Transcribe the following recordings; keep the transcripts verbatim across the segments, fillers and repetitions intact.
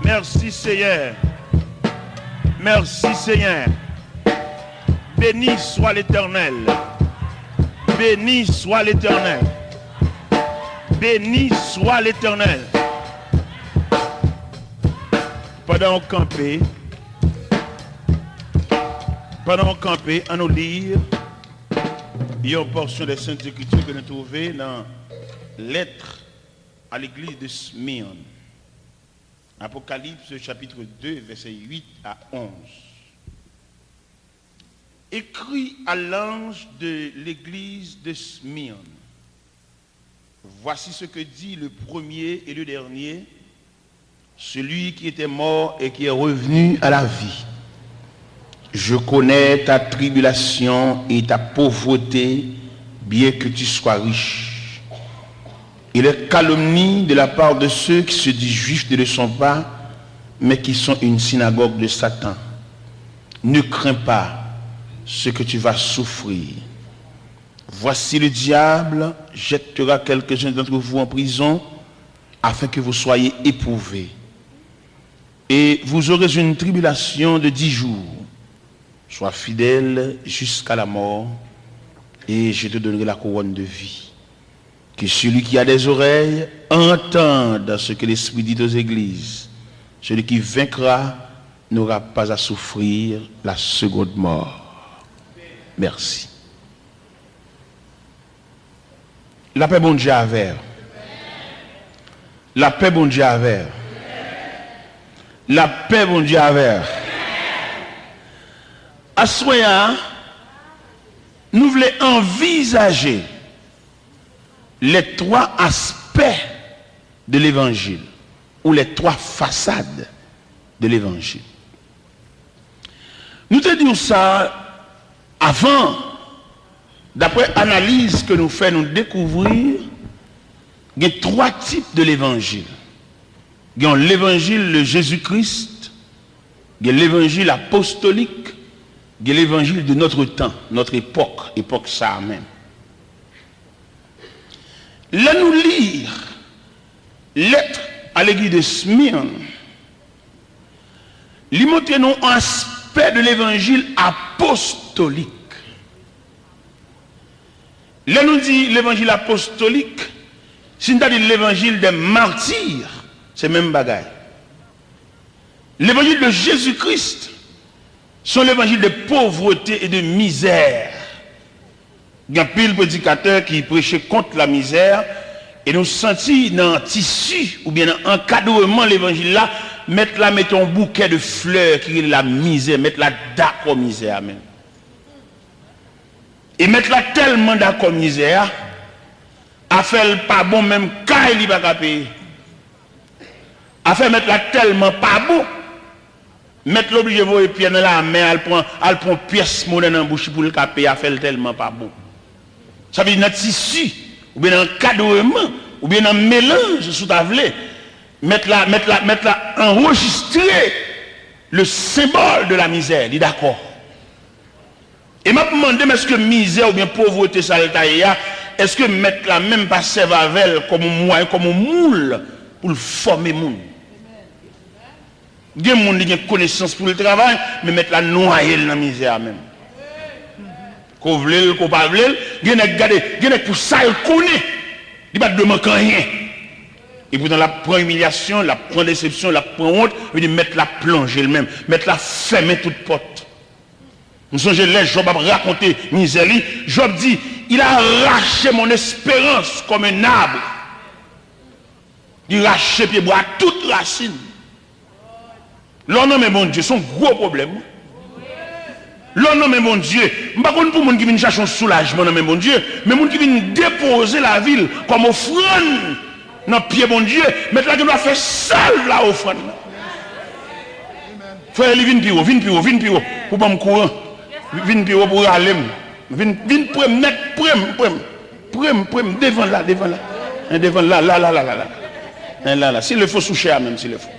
Merci Seigneur. Merci Seigneur. Béni soit l'Éternel. Béni soit l'Éternel. Béni soit l'Éternel. Pandan w kanpe, pandan w kanpe, ann nou li yon pòsyon de Sent Ekriti ke nou twouve nan lèt a legliz de Smyrne. Apocalypse chapitre deux, versets huit à onze. Écris à l'ange de l'église de Smyrne. Voici ce que dit le premier et le dernier, celui qui était mort et qui est revenu à la vie. Je connais ta tribulation et ta pauvreté, bien que tu sois riche. Et les calomnies de la part de ceux qui se disent juifs ne le sont pas, mais qui sont une synagogue de Satan. Ne crains pas ce que tu vas souffrir. Voici, le diable jettera quelques-uns d'entre vous en prison, afin que vous soyez éprouvés. Et vous aurez une tribulation de dix jours. Sois fidèle jusqu'à la mort, et je te donnerai la couronne de vie. Que celui qui a des oreilles entende ce que l'Esprit dit aux églises. Celui qui vaincra n'aura pas à souffrir la seconde mort. Merci. Lapè Bondye avè w. Lapè Bondye avè w. Lapè Bondye avè w. Aswè a, nou vle anvizaje les trois aspects de l'évangile ou les trois façades de l'évangile. Nou te di w sa avan, daprè analiz ke nou fè, nou dekouvri gen twa tip de levanjil. Gen yon levanjil de Jezi Kris, gen levanjil apostolik, gen levanjil de notre temps, notre époque, epòk sa a menm. Lè nou li lèt a legliz de Smyrne, li montre nou yon aspè de levanjil apostolik. Lè nou di levanjil apostolik, si n ta di levanjil dè mati, se menm bagay. Levanjil de Jezi Kris, se yon levanjil de povrete e de mizè. Gen anpil predikatè ki preche kont lamizè, e nou santi nan tisi oubyen nan ankadreman levanjil la, mèt la mete yon boukè de flè ki rele lamizè, mèt la dakò mizè a menm. E mèt la tèlman dakò mizè a, afè l pa bon, menm kay li pa ka peye. Afè mèt la tèlman pa bon, mèt la oblije voye pyè nan lamè, al pran, al pran pyès monè nan bouch li pou l ka peye, afè l tèlman pa bon. Sa vle di nan tisi, oubyen nan ankadreman, oubyen nan melanj, si w ta vle, mèt la, mèt la, mèt la anrejistre le symbole de la misère, li dakò. E m ap mande m, èske mizè oubyen povrete sa l ta ye a, èske mèt la menm pa sèvi avè l kòm yon mwayen, kòm yon moul pou l fòme moun? Gen moun li gen konesans pou l travay, men mèt la nwaye l nan mizè a menm. Ke w vle l, ke w pa vle l, gen nèg gade, gen nèg pou sa l konnen, li pa t dwe manke anyen. Epoutan l ap pran imilyasyon, l ap pran desepsyon, l ap pran wont, epi mèt la plonje l menm, mèt la fèmen tout pòt. M sonje lè Jòb ap rakonte mizè li, Jòb di, il a arraché mon espérance comme un arbre. Li rache pyebwa a tout rasin. Lè w nan men Bondye, se yon gwo pwoblèm, wi. Lè w nan men Bondye, m pa konn pou moun ki vin chache yon soulajman nan men Bondye, men moun ki vin depoze lavi l kòm ofrann nan pye Bondye, mèt la gen dwa fè salv la ofrann nan. Frè Eli, vin pi wo, vin pi wo, vin pi wo, pou ban m kouran. Vin pi wo pou rale m. Vin, vin pre m nèt, pre m, pre m. Pre m, pre m, devan la, devan la. En, devan la, la, la, la, la, la. En, la, la. S'il le faut, sou chè a menm, s'il le faut.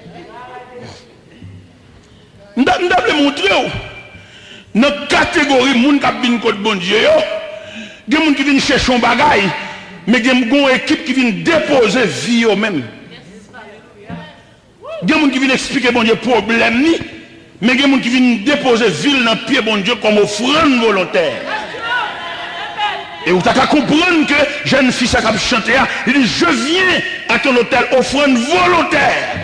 M ta, m ta vle montre w, nan kategori moun k ap vin kot Bondye yo, gen moun ki vin chèche yon bagay, men gen, gen yon ekip ki vin depoze vi yo menm. Gen moun ki vin eksplike Bondye pwoblèm li, men gen moun ki vin depoze vi l nan pye Bondye kòm ofrann volontè. E ou ta ka konprann ke jèn fi sa k ap chante a, li di, "Je viens à ton autel, offrande volontaire,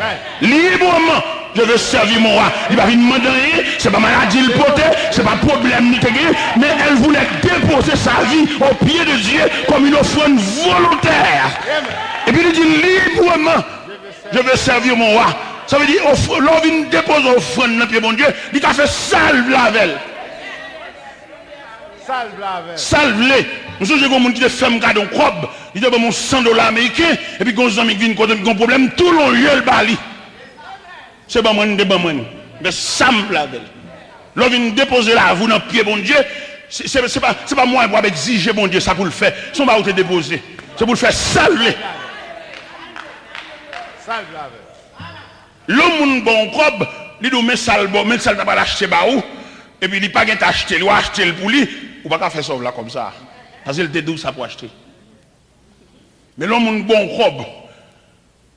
librement, je veux servir mon roi." Li pa vin mande anyen, se pa maladi l pote, se pa pwoblèm li te gen, men elle voulait déposer sa vie aux pieds de Dieu comme une offrande volontaire. Epi li di, "Librement, je veux servir mon roi." Sa vle di, of-, lè w vin depoze ofrann nan pye Bondye, li ka fè sa l vle avè l. Sa l vle avè l. Sa l vle. M sonje gen yon moun ki te fè m kado yon kòb, li te ban m yon san dola ameriken, epi gen yon zanmi ki vin kote m ki gen yon pwoblèm, tou lon je l ba li. Se ban mwen, li te ban mwen. Men sa m vle avè l. Lè w vin depoze lavi w nan pye Bondye, se, se, se pa, se pa mwayen pou w ap egzije Bondye sa pou l fè. Se yon bagay ou te depoze. Se pou l fè sa l vle. Sa l vle avè l. Lè yon moun ba w yon kòb, li di w men sa l ba w, men sa l ta pral achte ba ou, epi li pa gen tan achte l, ou achte l pou li, ou pa ka fè sa w vle ak kòb sa a. Paske l te di w sa pou achte. Men lè yon moun ba w yon kòb,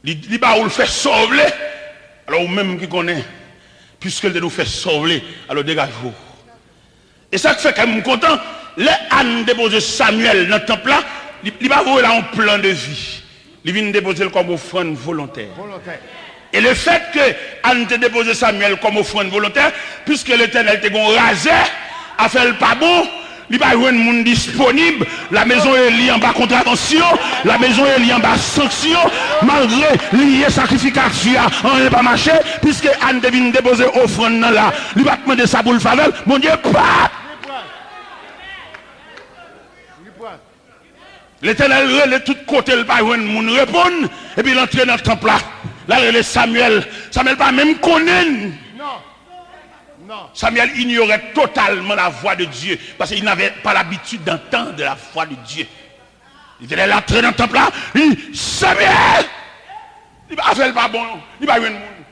li, li ba ou l fè sa w vle, alò ou menm ki konnen, piske l te di w fè sa w vle, alò degaje w. E sa k fè kè m kontan, lè Ann depoze Samyèl nan tanp la, li, li pa voye l a yon plan de vi. Li vin depoze l kòm ofrann volontè. Volontè. E lefèt ke Ann te depoze Samyèl kòm ofrann volontè, piske Letènèl te gen yon razè, afè l pa bon, li pa jwenn moun disponib, la maison Élie anba kontravansyon, la maison Élie anba sanksyon, malgre li ye sakrifikatè a, anyen pa mache, piske Ann te vin depoze ofrann nan la, li pa t mande sa pou l fè avè l, Bondye pa t. Li pran. Li pran. Letènèl rele tout kote, l pa jwenn moun reponn, epi l antre nan tanp la. L al rele Samyèl. Samyèl pa menm konnen l. Non. Non. Samyèl ignorait totalement la voix de Dieu, parce qu'il n'avait pas l'habitude d'entendre la voix de Dieu. Letènèl antre nan tanp la, li di, Samyèl! Li pa, afè l pa bon, li pa jwenn moun.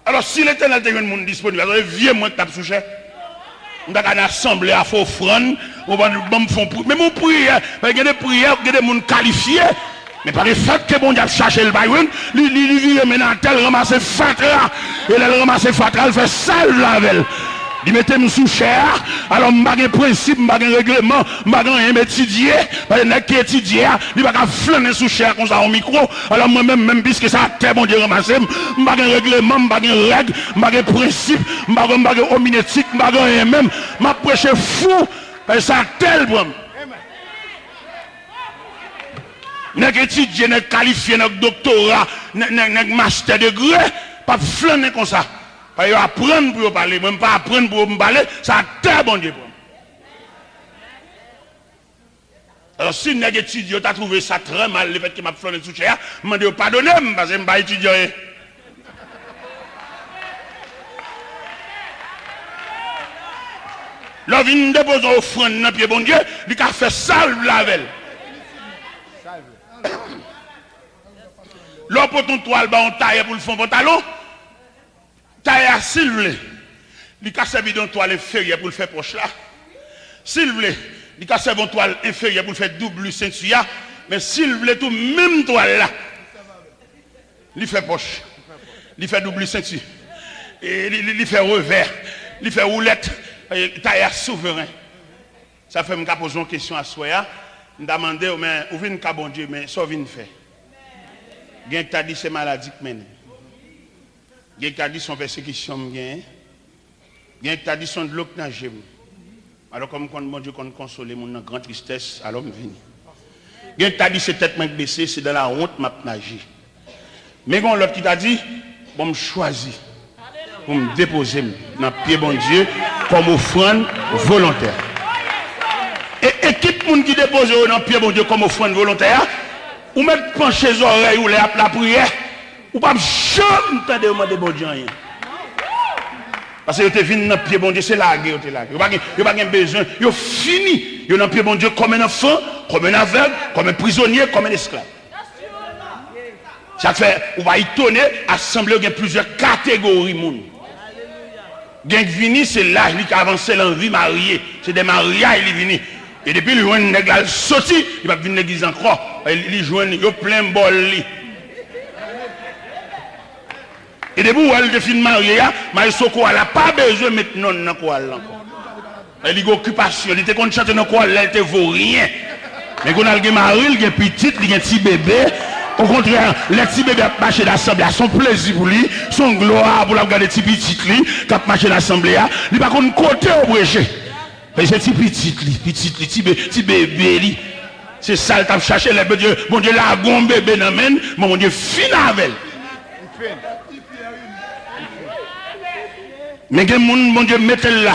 Alò, si Letènèl te jwenn moun disponib, alò, e vye mwen k t ap sou chè. M ta ka nan asanble a fè ofrann, ou ban, ban m fè yon pri-, menm yon priyè, men gen de priyè, gen de moun kalifye. Men pa de fèt ke Bondye ap chache l pa jwenn, li, li, li vire men nan atè l ranmase fatra. E lè l ranmase fatra, l fè sa l vle avè l. Li mete m sou chè a, alò m pa gen prensip, m pa gen regleman, m pa gen anyen m etidye. Paske nèg ki etidye a, li pa ka flannen sou chè a konsa yon mikwo. Alò mwen menm, menm piske se atè Bondye ranmase m, m pa gen regleman, m pa gen règ, m pa gen prensip, m pa gen, m pa gen ominetik, m pa gen anyen menm. M ap preche fou, paske se atè l pran m. Nèg etidye, nèg kalifye, nèg doktora, nèg, nèg, nèg mastè degre, p ap flannen konsa. Paske yo aprann pou yo pale, mwen m pa aprann pou m pale, se atè Bondye pran m. Alò, si nèg etidye yo ta twouve sa trè mal, lefètke m ap flannen sou chè a, m mande yo padone m, paske m pa etidye anyen. Lè w vin depoze yon ofrann nan pye Bondye, li ka fè sa l vle avè l. Lè w pote yon twal ba yon tayè pou l fè yon pantalon, tayè a, si l vle, li ka sèvi de yon twal enferyè pou l fè pòch la. Si l vle, li ka sèvi yon twal enferyè pou l fè doubli senti a. Men si l vle tou, menm twal la, li fè pòch, li fè doubli senti, e li, li, li fè revè, li fè woulèt, e, tayè a souvren. Sa fè m ka poze yon kesyon aswè a. M ta mande w, men ou vin ka Bondye, men sa w vin fè? Gen k ta di se maladi k mennen m. Gen k ta di se yon pèsekisyon m genyen. Gen k ta di se yon dlo k nan je m. Alò, kòm m konn Bondye konn konsole moun nan gran tristès, alò m vini. Gen k ta di se tèt mwen k bese, se dans la honte m ap naje. Men gen yon lòt ki ta di, bon, m chwazi pou m depoze m nan pye Bondye kòm ofrann volontè. E ekip moun ki depoze yo nan pye Bondye kòm ofrann volontè a, ou mèt panche zòrèy ou lè y ap lapriyè, ou p ap janm tande yo mande Bondye anyen. Paske yo te vin nan pye Bondye, se lage yo te lage. Yo pa gen, yo pa gen bezwen, yo fini. Yo nan pye Bondye kòm en anfan, kòm en avèg, kòm en prizonye, kòm en esklav. Sa k fè ou pa etone, asanble yo gen plizyè kategori moun. Gen k vini, se laj li k avanse, l anvi marye. Se de maryaj li vini. E depi l jwenn nèg la, l soti, li p ap vin legliz ankò. Li, li jwenn yo plen bòl li. E depi w wè l te fin marye a, maestro koral la pa bezwen met non l nan koral la ankò. E li gen okipasyon, li te konn chante nan koral lè l te voryen. Men kounye a l gen mari, l gen pitit, li gen ti bebe. Okontrè, lè ti bebe ap mache nan asanble a, se yon plezi pou li, se yon glwa pou l ap gade ti pitit li k ap mache nan asanble a. Li pa konn kote yo preche. Men se ti pitit li, pitit li, ti be-, ti bebe li. Se sa l t ap chache lè Bondye, Bondye lage yon bebe nan men l, men Bondye fin avè l. Men gen moun Bondye mete l la.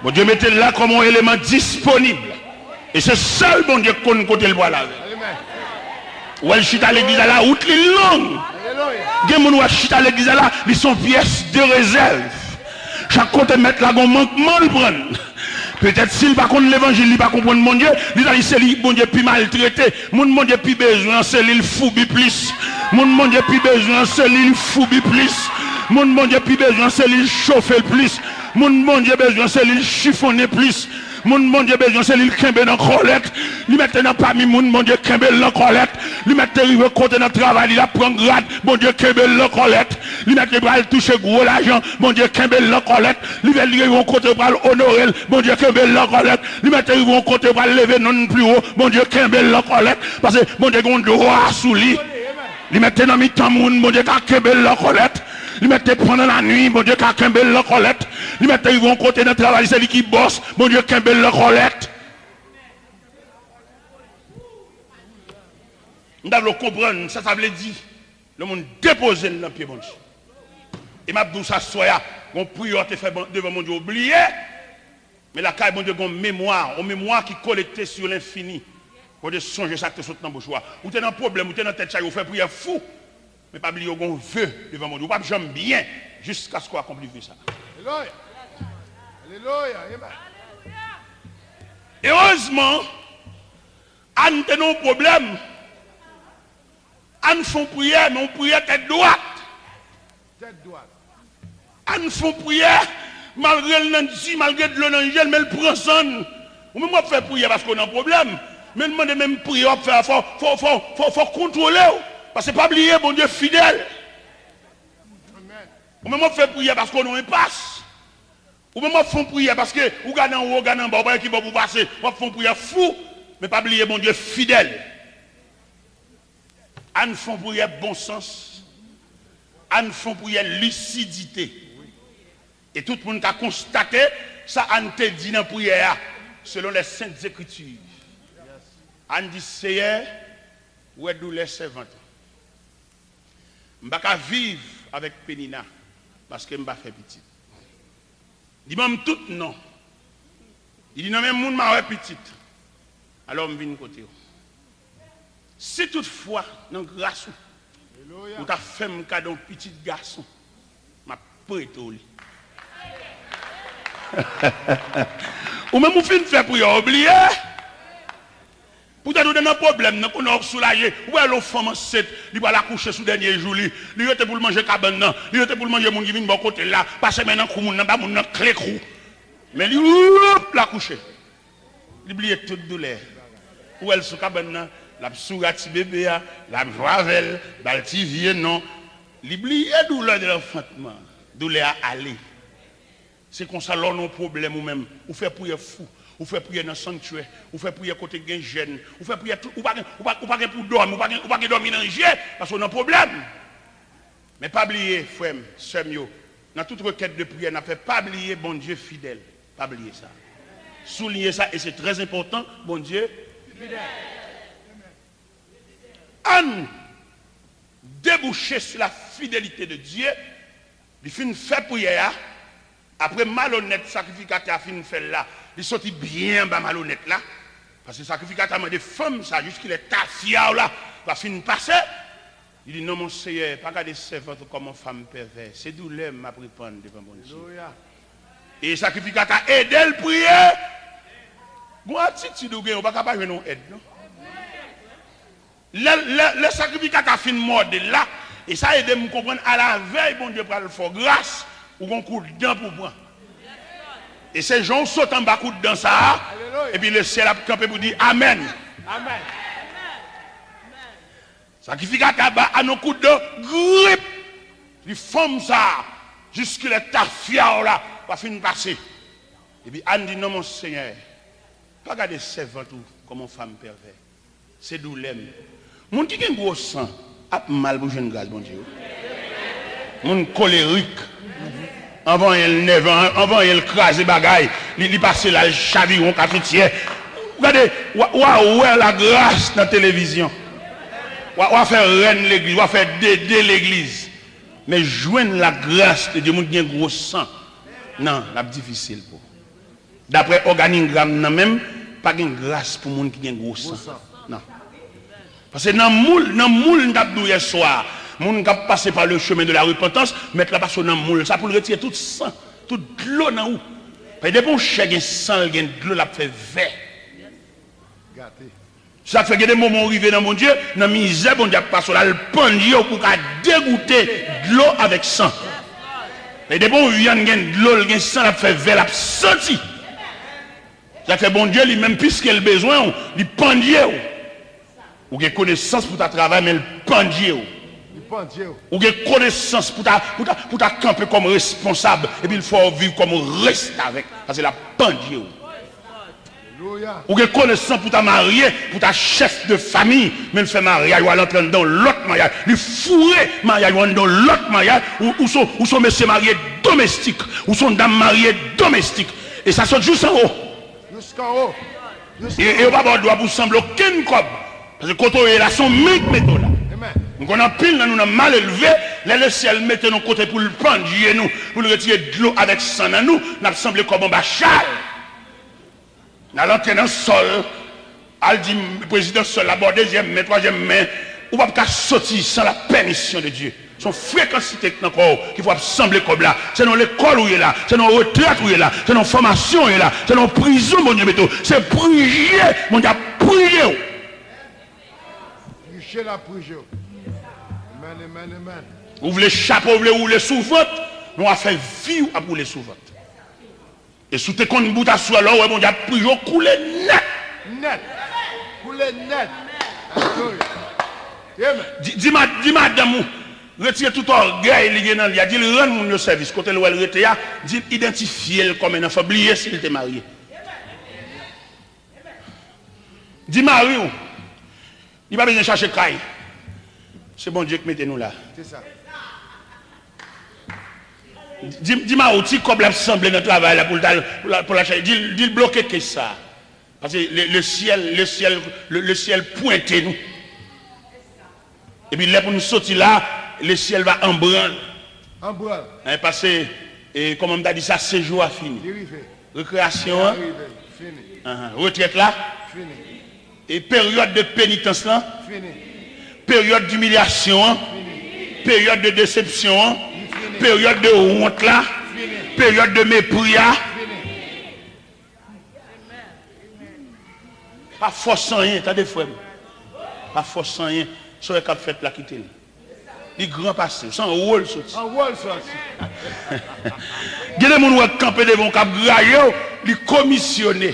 Bondye mete l la kòm yon eleman disponib. E se sèl Bondye k konn kote l pral avè l. Ou wè l chita legliz la, la wout li long. Gen moun wè chita legliz la, li se yon pyès de rezèv. Chak kote mèt la gon mankman l pran l. Petèt si l pa konn levanjil, li pa konprann Bondye, li ta di se li Bondye pi maltrete. Moun Bondye pi bezwen an se li l foubi plis. Moun Bondye pi bezwen an se li l foubi plis. Moun Bondye pi bezwen an se li l chofe l plis. Moun Bondye bezwen se li l chifonnen plis. Moun Bondye bezwen se li l kenbe nan kòlèt. Li mete nan pami moun Bondye kenbe l nan kòlèt. Li mete rive kote nan travay li l ap pran grad, Bondye kenbe l nan kòlèt. Li mete pral touche gwo lajan, Bondye kenbe l nan kòlèt. Li vle rive yon kote pral onore l, Bondye kenbe l nan kòlèt. Li mete rive yon kote pral leve non l pi wo, Bondye kenbe l nan kòlèt. Paske Bondye gen yon dwa sou li. Li mete nan mitan moun, Bondye ka kenbe l nan kòlèt. Li mete pran nan lanwi, Bondye ka kenbe l nan kòlèt. Li mete rive yon kote nan travay, se li ki bòs, Bondye kenbe l nan kòlèt. M ta vle w konprann sa sa vle di lè moun depoze l nan pye Bondye. E m ap di w sa aswè a, gon priyè w te fè ban-, devan Bondye w bliye, men lakay Bondye gon memwa, yon memwa ki konekte sur l'infini. Bondye sonje sa k te sot nan bouch ou a. Ou te nan pwoblèm, ou te nan tèt chaje, ou fè priyè fou. Men pa bliye w gon ve devan Bondye. Ou p ap janm byen jiskaske w akonpli ve sa. Alelouya. Alelouya. Amen. Erezman, Ann te nan yon pwoblèm. Ann fè yon priyè, men yon priyè tèt dwat. Tèt dwat. Ann fè yon priyè, malgre l nan di, malgre dlo nan je l, men l pran san l. Ou menm w ap fè priyè paske w nan pwoblèm. Men l mande menm priyè w ap fè a, fò, fò, fò, fò, fò kontwole w. Paske pa bliye, Bondye fidèl. Ou menm w ap fè priyè paske w nan yon enpas. Ou menm w ap fè yon priyè paske ou gade anwo, w gade anba, ou pa wè ki bò pou w pase. W ap fè yon priyè fou, men pa bliye Bondye fidèl. Ann fè yon priyè bon sans. Ann fè yon priyè lisidite. E tout moun ka konstate sa Ann te di nan priyè a, selon les Saintes Écritures. Ann di, Seyè, ou wè doulè sèvant ou. M pa ka viv avèk Penina, paske m pa fè pitit. Li ban m tout non. Li di, nan men moun m a wè pitit. Alò m vin kote w. Si toutfwa, nan gras ou, ou ta fè m kado yon pitit gason, m ap prete w li. Ou menm ou fin fè priyè, ou bliye. Poutèt ou te nan pwoblèm nan, kounye a w soulaje. Ou wè lè yon fanm ansent, li pral akouche sou dènye jou li. Li rete pou l manje kabann nan. Li rete pou l manje moun ki vin bò kote l la. Pase men nan kou moun nan, ba moun nan kle kou. Men li, woup, l akouche. Li bliye tout doulè. Ou wè l sou kabann nan, l ap souri a ti bebe a, l ap jwe avè l, ba l ti vye non. Li bliye doulè de l'enfantement. Doulè a ale. Se konsa, lè w nan yon pwoblèm ou menm, ou fè priyè fou, ou fè priyè nan sanktyè, ou fè priyè kote gen jèn, ou fè priyè tout, ou pa gen, ou pa, ou pa gen pou dòmi, ou pa gen, ou pa gen dòmi nan je, paske w nan pwoblèm. Men pa bliye, frè m, sè m yo, nan tout rekèt de priyè n ap fè, pa bliye Bondye fidèl. Pa bliye sa. Souliye sa, e se trè enpòtan, Bondye fidèl. Ann debouche sur la fidélité de Dieu. Li fin fè priyè a. Apre malonèt sakrifikatè a fin fè l la, li soti byen anba malonèt la. Paske sakrifikatè a mande fanm sa, jiskilè tafya w la va fin pase? Li di, non, Monseyè, pa gade sèvant ou kòm yon fanm pèvè. Se doulè m ap repann devan Bondye. Alelouya. E sakrifikatè a ede l priye. Gon atitid ou gen, ou pa ka pa jwenn yon èd, non. Lè, lè, lè sakrifikatè a fin mòde l la, e sa ede m konprann alavèy Bondye pral fè w gras, ou gon kout dan pou w pran. E se jan w sot anba kout dan sa a, epi lesyèl ap kanpe pou di amèn. Amèn. Sakrifikatè a ba Ann yon kout dan grip. Li fanm sa, jiskilè tafya w la va fin pase. Epi Ann di, non, Monsenyè, pa gade sèvant ou kòm yon fanm pèvè. Se doulè m. Moun ki gen gwo san ap mal pou jwenn gras Bondye wi. Moun kolerik, anvan l nève, anvan l kraze bagay, li, li pase la, l chaviron kafityè. Gade, w a, w a wè lagras nan televizyon. W a, w a fè rèn legliz, w a fè dede legliz. Men jwenn lagras de Dye, moun ki gen gwo san, nan, l ap difisil pou. Daprè òganigram nan menm, pa gen gras pou moun ki gen gwo san. Gwo san. Non. Paske nan moul, nan moul, m t ap di w yè swa, moun k ap pase pa le chemen de la repantans, Mèt la pase w nan moul sa pou l retire tout san, tout dlo nan ou. Paske depi yon chè gen san, l gen dlo, l ap fè vè. Gate. Sa k fè gen de moman w rive nan Bondye, nan mizè Bondye ap pase w la, l pandye w pou w ka degoute dlo avèk san. Men depi yon vyann gen dlo, l gen san, l ap fè vè, l ap santi. Sa k fè Bondye li menm, piske l bezwen w, li pandye w. Ou gen konesans pou w ta travay, men l pandye w. Li pandye w. Ou gen konesans pou w ta, pou w ta, pou w ta kanpe kòm responsab, epi l fè w viv kòm restavèk, paske l ap pandye w. Alelouya. Ou gen konesans pou ta marye, pou ta chèf de fanmi, men l fè maryaj ou al antre anndan yon lòt maryaj. Li foure maryaj ou anndan yon lòt maryaj. Ou, ou se, ou se yon mesye marye domestik. Ou se yon dam marye domestik. E sa sot jis anwo. Jiskanwo. E, e yo pa ba w dwa pou w sanble okenn kòb. Paske kote w ye la, se yon men k mete w la. Amen. M konn anpil nan nou nan malelve, lè lesyèl mete nou kote pou l pandye nou, pou l retire dlo avèk san nan nou, n ap sanble kòb anba chal. N al antre nan sòl, al di prezidan sòl la, ba w dezyèm men, twazyèm men, ou p ap ka soti san la pèmisyon de Dye. Se yon frekansite k nan kò w ki fè w ap sanble kòb la. Se nan lekòl ou ye la, se nan retrèt ou ye la, se nan fòmasyon ou ye la, se nan prizon Bondye mete w. Se priye Bondye ap priye w. Priye l ap priye w. Amen, amen, amen. Ou vle chape, ou vle woule sou vant, men w a fè vi w ap woule sou vant. E si w te konn bout aswè la, w wè Bondye ap priye w koule nèt. Nèt. Koule nèt. Alelouya. Amen. Di, di ma-, di madanm ou, retire tout ògèy li gen nan li a. Di l rann moun yo sèvis. Kote l wè l rete a, di l idantifye l kòm en anfan. Bliye si l te marye. Di mari w, li pa bezwen chache kay. Se Bondye k mete nou la. Se sa. Di, di mari w, ti kòb l ap sanble nan travay la pou l ta, pou l, pou l al chache. Di l, di l bloke kes sa. Paske le, le syèl, le syèl, le, le syèl pwente nou. Epi lè pou n soti la, le syèl va an branl. An branl. Hein, paske, e, kòman m ta di sa, sejou a fini. Li rive. Rekreyasyon an. Li rive. Fini. Ahan. Retrèt la. Fini. E peryòd de penitans lan. Fini. Peryòd dimilyasyon an. Fini. Peryòd de desepsyon an. Li fini. Peryòd de wont la. Fini. Peryòd de mepri a. Fini. Pa fòse anyen, tande frè m. Pa fòse anyen. Sa w wè k ap fèt la, kite l. Li gran pase w. Se anwo l soti. Anwo l soti. Gen de moun w wè k kanpe devan w k ap graye w, li komisyone.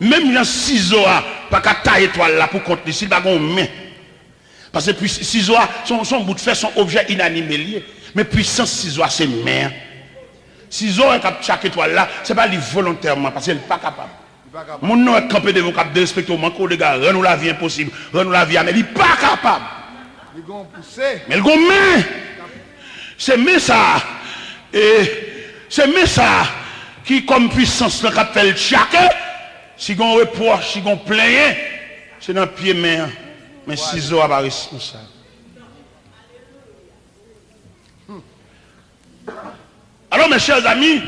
Menm jan sizo a pa ka taye twal la pou kont li, si l pa gen yon men. Paske pwi-, sizo a, se yon, se yon bout fè, se yon objè inanime l ye. Men pwisans sizo a, se men an. Sizo a k ap tchake twal la, se pa li volontèman, paske l pa kapab. Li pa kapab. Moun nan wè k kanpe devan w k ap derespekte w, manke w dega, rann ou lavi enposib, rann ou lavi amè, li pa kapab. Li gon pouse. Men l gon men. Se men sa a, e, se men sa a ki kòm pwisans lan k ap fè l tchake. Si gon repwòch, si gon plenyen, se nan pye men an. Men sizo a pa responsab. Alò, mes chers amis,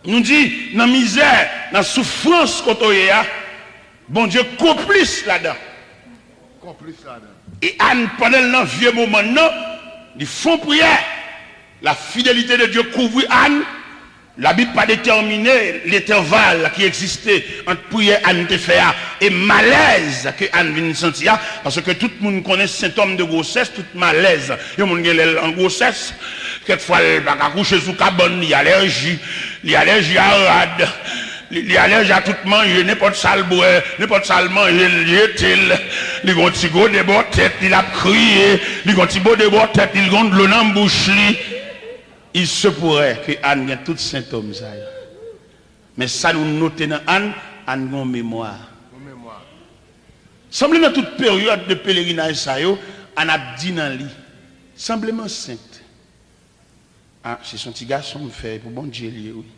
nou di, nan mizè, nan soufrans kote w ye a, Bondye konplis ladan. Konplis ladan. E Ann, pandan l nan vye moman nan, li fè yon priyè. La fidélité de Dieu kouvri Ann. Labib pa detèmine lentèval ki egziste ant priyè Ann te fè a e malèz ke Ann vin santi a, paske tout moun konnen sentòm de gwosès, tout malèz yon moun gen lè l an gwosès, kèk fwa l pa ka kouche sou kabann, li alèji, li alèji a rad, Li, li alèj a tout manje, nenpòt sa l bwè, nenpòt sa l manje, l jete l. Li gon ti gode bò tèt li, l ap kriye. Li gon ti gode bò tèt li, l gon dlo nan bouch li. Il se pourrait que Ann gen tout sentòm sa yo. Men sa nou note nan Ann, Ann gon memwa. Sanble nan tout peryòd de pelerinaj sa yo, Ann ap di nan li, sanble m ansent. Ah, si se yon ti gason m fè, e pou Bondye l ye, wi.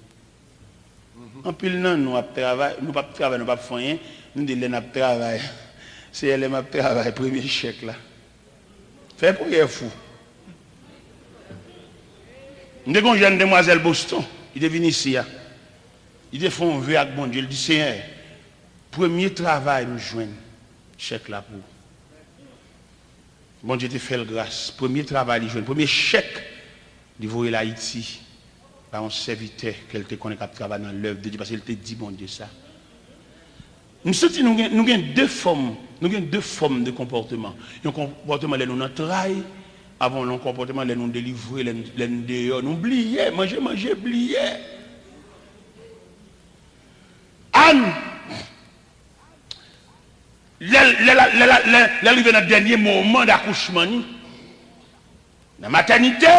Anpil nan nou ap travay, nou p ap travay, nou p ap fè anyen, nou di lè n ap travay. Seyè, lè m ap travay, premye chèk la. Fè priyè fou. M te gen yon jèn demwazèl Boston, li te vin isi a. Li te fè yon ve ak Bondye, li di, Seyè, premye travay m jwenn, chèk la pou ou. Bondye te fè l gras. Premye travay li jwenn, premye chèk, li voye l Ayiti ba yon sèvitè ke l te konnen k ap travay nan lèv de Dye, paske l te di Bondye sa. M santi nou gen, nou gen de fòm, nou gen de fòm de konpòteman. Yon konpòteman lè nou nan tray, avan yon konpòteman lè nou delivre, lè n, lè n deyò, nou bliye, manje, manje, bliye. Ann, lè, lè, lè, lè, lè, lè l rive nan dènye moman dakouchman ni, nan matènite,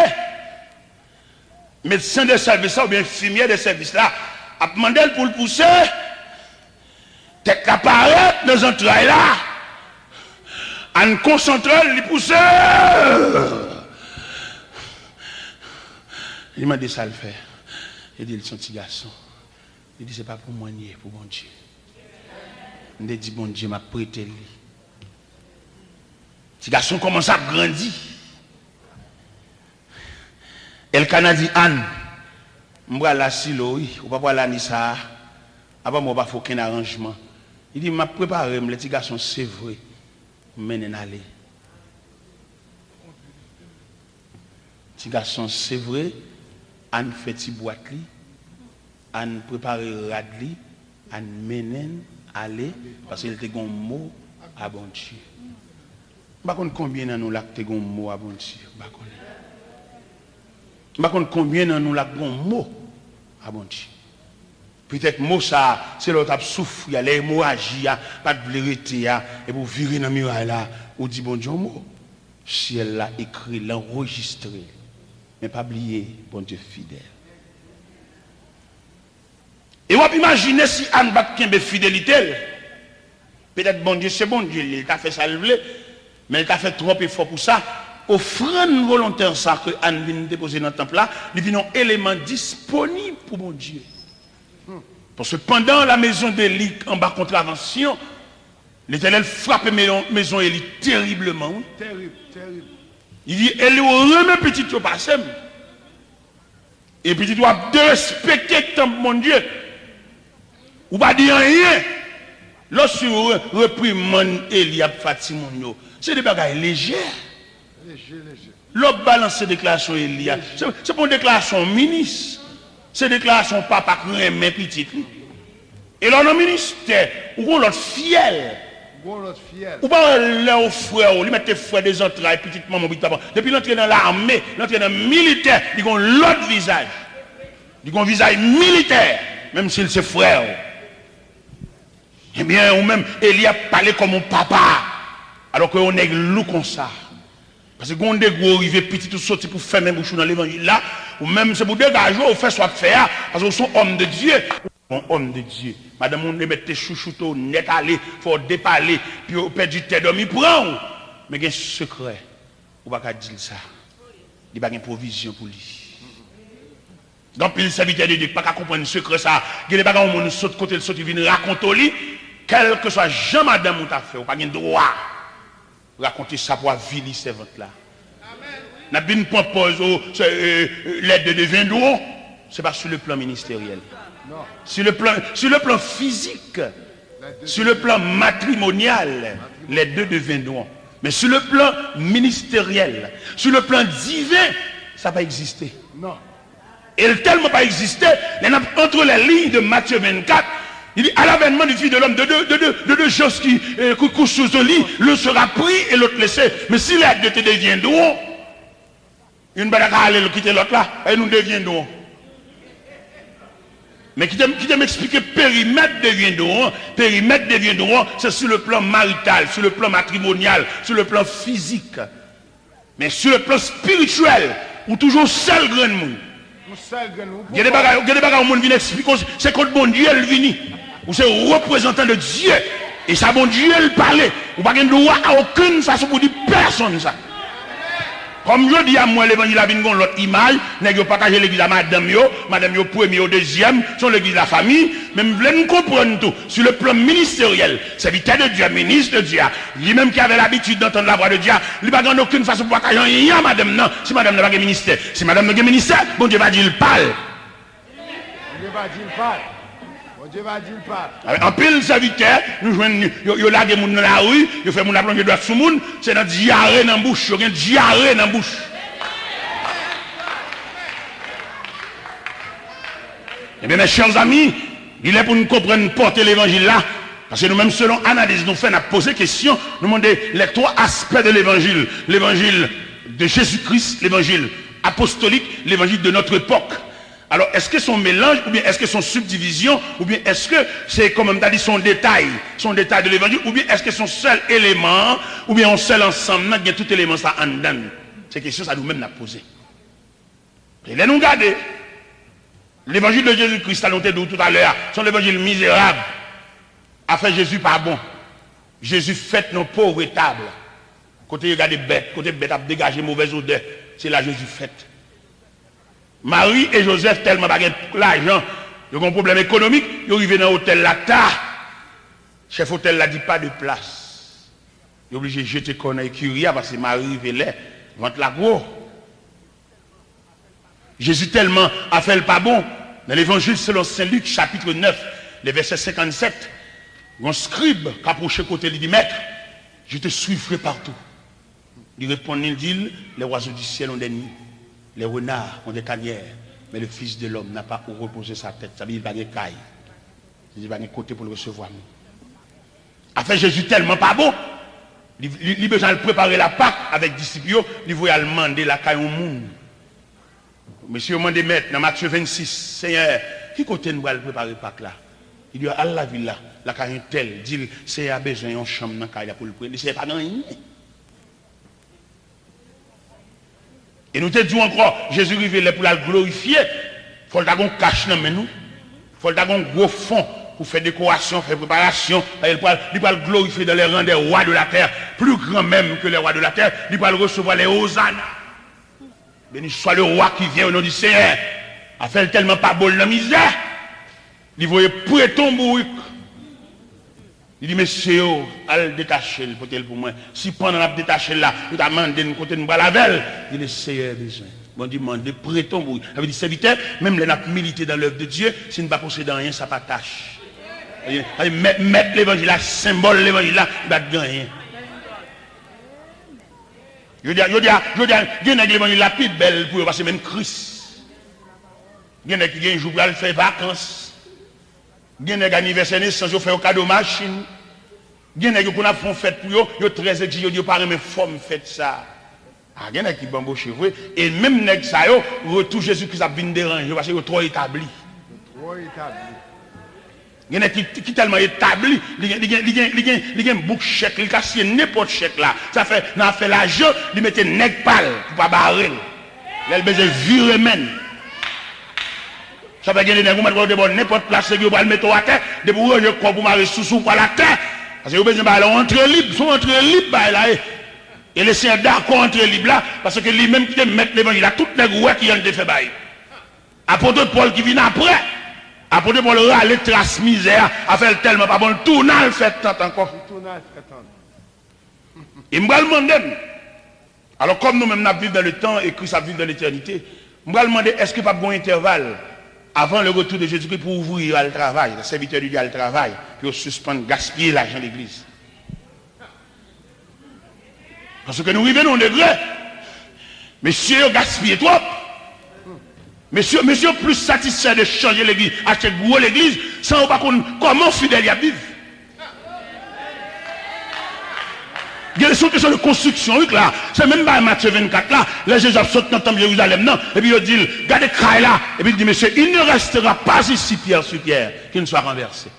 medsen de sèvis la oubyen enfimyè de sèvis la ap mande l pou l pouse, tèt la parèt nan zantray la, Ann konsantre l, li pouse. Li mande sa l fè. Li di l se yon ti gason. Li di, se pa pou mwen l ye, pou Bondye. M te di Bondye m ap prete l li. Ti gason kòmanse ap grandi. Elkana di, Ann, m pral asile w, wi. Ou pa pral ane sa a. Avan mwen, w pa fè okenn aranjman. Li di, m ap prepare m, lè ti gason se vre, m mennen l ale. Ti gason se vre, Ann fè ti bwat li, Ann prepare rad li, Ann mennen l ale, paske l te gen yon mo a Bondye. M pa konn konbyen nan nou la k te gen yon mo a Bondye, m pa konnen. M pa konn konbyen nan nou la k gen yon mo a Bondye. Petèt mo sa a, se lè w t ap soufri a, lè emoraji a pa t vle rete a, epi w vire nan miray la, ou di Bondye yon mo. Syèl la ekri l, anrejistre l. Men pa bliye, Bondye fidèl. E w ap imajine si Ann pa t kenbe fidelite l, petèt Bondye se Bondye l ye, li ta fè sa l vle, men li ta fè twòp efò pou sa. Ofrann volontè sa ke Ann vin depoze nan tanp la, li vin yon eleman disponib pou Bondye. Paske pandan la maison d'Élie anba kontravansyon, Letènèl frape mezon, mezon Eli teribleman, wi. Terib, terib. Li di, Eli, ou renmen pitit yo pase m. E pitit ou ap derespekte tanp Bondye. Ou pa di anyen. Lòske w re-, reprimann Eli ap fè timoun yo, se de bagay lejè. Leje, leje. Lè w ap balanse deklarasyon Eli a, se, se pa yon deklarasyon yon minis. Se deklarasyon yon papa k renmen pitit li. E lè w nan ministè, ou gon lòt fyèl. Ou gon lòt fyèl. Ou pa wè lè yon frè w, li mèt te frè de zantray, pitit manman, pitit papa. Depi l antre nan lame, l antre nan militè, li gon lòt vizaj. Li gon vizaj militè, menm si l se frè w. Ebyen, ou menm, Eli ap pale kòm yon papa, alòske yon nèg lou konsa. Paske gen yon degre w rive, pitit ou soti pou fèmen bouch ou nan levanjil la, ou menm se pou degaje w, ou fè sa w ap fè a, paske ou se yon òm de Dye. Ou se yon òm de Dye. Madanm ou remèt te chouchoute w nèt ale, fè w depale, pi w pèdi tè dòmi pran w. Men gen sekrè, ou pa ka di l sa. Li pa gen pwovizyon pou li. Gen anpil sèvitè de Dye ki pa ka konprann sekrè sa a. Gen de bagay yon moun sot kote l soti vin rakonte w li, kèlkeswa jan madanm ou ta fè, ou pa gen dwa rakonte sa pou avili sèvant la. N ap vin pran pòz, o, se, e, e, les deux deviendront. Se pa sur le plan ministériel. Sur le plan, sur le plan physique, sur le plan matrimonial, les deux deviendront. Men sur le plan ministériel, sur le plan divin, sa pa egziste. E l tèlman pa egziste, lè n ap entre les lignes de Matthieu vingt-quatre, li di, à l'avènement du Fils de l'homme, de, de, de, de, de, de choses qui, euh, qui couchent sous le lit, l'un sera pris et l'autre laissé. Men si les deux te deviendront, youn pa ta ka ale l kite lòt la, e nou deviendront. Men kite m, kite m eksplike perimèt de Viendron an. Perimèt de Viendron an, se sou le plan marital, sou le plan matrimonyal, sou le plan fizik. Men sou le plan spirityèl, ou toujou yon sèl grenn moun. Yon sèl grenn moun. Gen de bagay, gen de bagay yon moun vin eksplike w, se kot Bondye l vini. Ou se reprezantan de Dye. E sa Bondye l pale. Ou pa gen dwa a okenn fason pou di pèsonn sa. Kòm jodi a m wè levanjil la vin gon lòt imaj, nèg yo pataje legliz a madanm yo, madanm yo premye, yo dezyèm, se yon legliz lafanmi, men m vle n konprann tou, sou le plan ministeryèl, sèvitè de Dye, minis de Dye a, li menm ki avè labitid d'entendre la voix de Dieu a, li pa gen okenn fason pou pataje anyen a madanm nan, si madanm nan pa gen ministè. Si madanm nan gen ministè, Bondye va di l pa l. Bondye va di l pa l. Bondye va di l pa l. Anpil sèvitè, nou jwenn yo, yo lage moun nan lari, yo fè moun ap lonje dwèt sou moun, se nan dyare nan bouch, yo gen dyare nan bouch. Ebyen, mes chers amis, li lè pou n konprann pòte levanjil la, paske nou menm, selon analiz nou fè, n ap poze kesyon, nou mande les trois aspects de l'évangile, l'évangile de Jésus-Christ, l'évangile apostolique, l'évangile de notre époque. Alò, èske se yon melanj, oubyen èske se yon sibdivizyon, oubyen èske se, kòman m ta di, se yon detay, se yon detay de levanjil, oubyen èske se yon sèl eleman, oubyen yon sèl ansanm nan ki gen tout eleman sa anndan l? Se kesyon sa nou menm n ap poze. E lè nou gade, levanjil de Jezi Kris la, nou te di w toutalè a, se yon levanjil mizerab. Afè Jezi pa bon. Jezi fèt nan yon pov etab. Kote yo gade bèt, kote bèt ap degaje movèz odè, se la Jezi fèt. Mari e Jozèf tèlman pa gen lajan, yo gen yon pwoblèm ekonomik, yo rive nan otèl la ta. Chèf otèl la di, "Pas de place." Yo blije jete kò nan ekiri a, paske Mari rive lè, vant la gwo. Jezi tèlman afè l pa bon, nan Levanjil selon Sen Lik, chapit nèf, le vèsè senkannsèt, yon skrib k apwoche kote li di, "Maître, je te suivrai partout." Li reponn li, li di l, "Les oiseaux du ciel ont des nids, les renards ont des tanières, mais le Fils de l'homme n'a pas où reposer sa tête." Sa vle di li pa gen kay. Li pa gen kote pou l resevwa moun. Afè Jezi tèlman pa bon, li, li, li bezwen al prepare Lapak avèk disip yo, li voye al mande lakay yon moun. Mesye yo mande mèt nan Matye vennsis, "Senyè, ki kote n pral prepare Pak la?" Li di yo, "Al lavil la, lakay entèl, di l Senyè a bezwen yon chanm nan kay la pou l pran." Li di, "Senyè pa gen anyen." E nou te di w ankò, Jezi rive lè pou l al glorifye, fò l ta gen yon kach nan men nou. Fò l ta gen yon gwo fon pou fè dekorasyon, fè preparasyon. Paske li pral, li pral glorifye dans les rangs des rois de la terre, plus grand même que les rois de la terre. Li pral resevwa les Hosanna. Béni soit le roi qui vient au nom du Seigneur. Afè l tèlman pa bon, l nan mizè. Li voye prete yon bourik. Li di mesye yo, "Al detache l, pote l pou mwen." Si pandan n ap detache l la, yo ta mande n kote n pral avè l, li di, "Le Seyè bezwen." Bondye mande, "Prete yon bourik." Sa vle di, sèvitè, menm lè n ap milite dans l'œuvre de Dieu, si n pa posede anyen, sa pa tach. Sa vle di, mèt, mèt levanjil la, senbòl levanjil la, li pa t gen anyen. Jodi a, jodi a, jodi a, gen nèg levanjil la pi bèl pou yo pase menm Kris. Gen nèg ki gen jou pou y al fè vakans. Gen nèg anivèsè nesans, yo fè yo kado machin. Gen nèg yo konn ap fè yon fèt pou yo, yo trè egzije, yo di yo pa renmen fòm fèt sa. A, gen nèg ki banboche vre. E menm nèg sa yo, retou Jezi Kris ap vin deranje yo, paske yo twò etabli. Twò etabli. Gen nèg ki, ki tèlman etabli, li gen, li gen, li gen, li gen, li gen bouk chèk, li ka siyen nenpòt chèk la. Sa fè, nan afè lajan, li mete nèg pa l pou pa bare l. Lè l bezwen vire men l. Sa fè gen de nèg ou mèt wè yo te ba w nenpòt plas, se yo pral mete w atè, depi w ranje kò w pou mare sousou w pral atè. Paske yo bezwen bay la yon antre lib, se yon antre lib bay la ye. E Lesenyè dakò antre lib la, paske li menm ki te mèt levanjil la, tout nèg wè kijan l te fè bay. Apot Pòl ki vin apre, Apot Pòl rale tras mizè a, afè l tèlman pa bon, l tounen al fè tant ankò. L tounen al fè tant. E m pral mande n, alò, kòm nou menm n ap viv dans le temps e Kris ap viv dans l'éternité, m pral mande, èske p ap gen yon entèval avant le retour de Jésus-Christ pou ouvriye yo al travay, sèvitè de Dye al travay, pou yo sispann gaspiye lajan legliz? Paske nou rive nan yon degre, mesye yo gaspiye twòp. Mesye, mesye yo plis satisfè de chanje legliz, achte gwo legliz, san yo pa konn kòman fidèl y ap viv. Gen, se yon kesyon de konstriksyon, wi, la. Se menm bagay Matye vennkat la, lè Jezi ap sot nan tanp Jerizalèm nan, epi yo di l, gade kay la, epi l di, Monsieur, il ne restera pas ici pierre sur pierre qui ne soit renversée.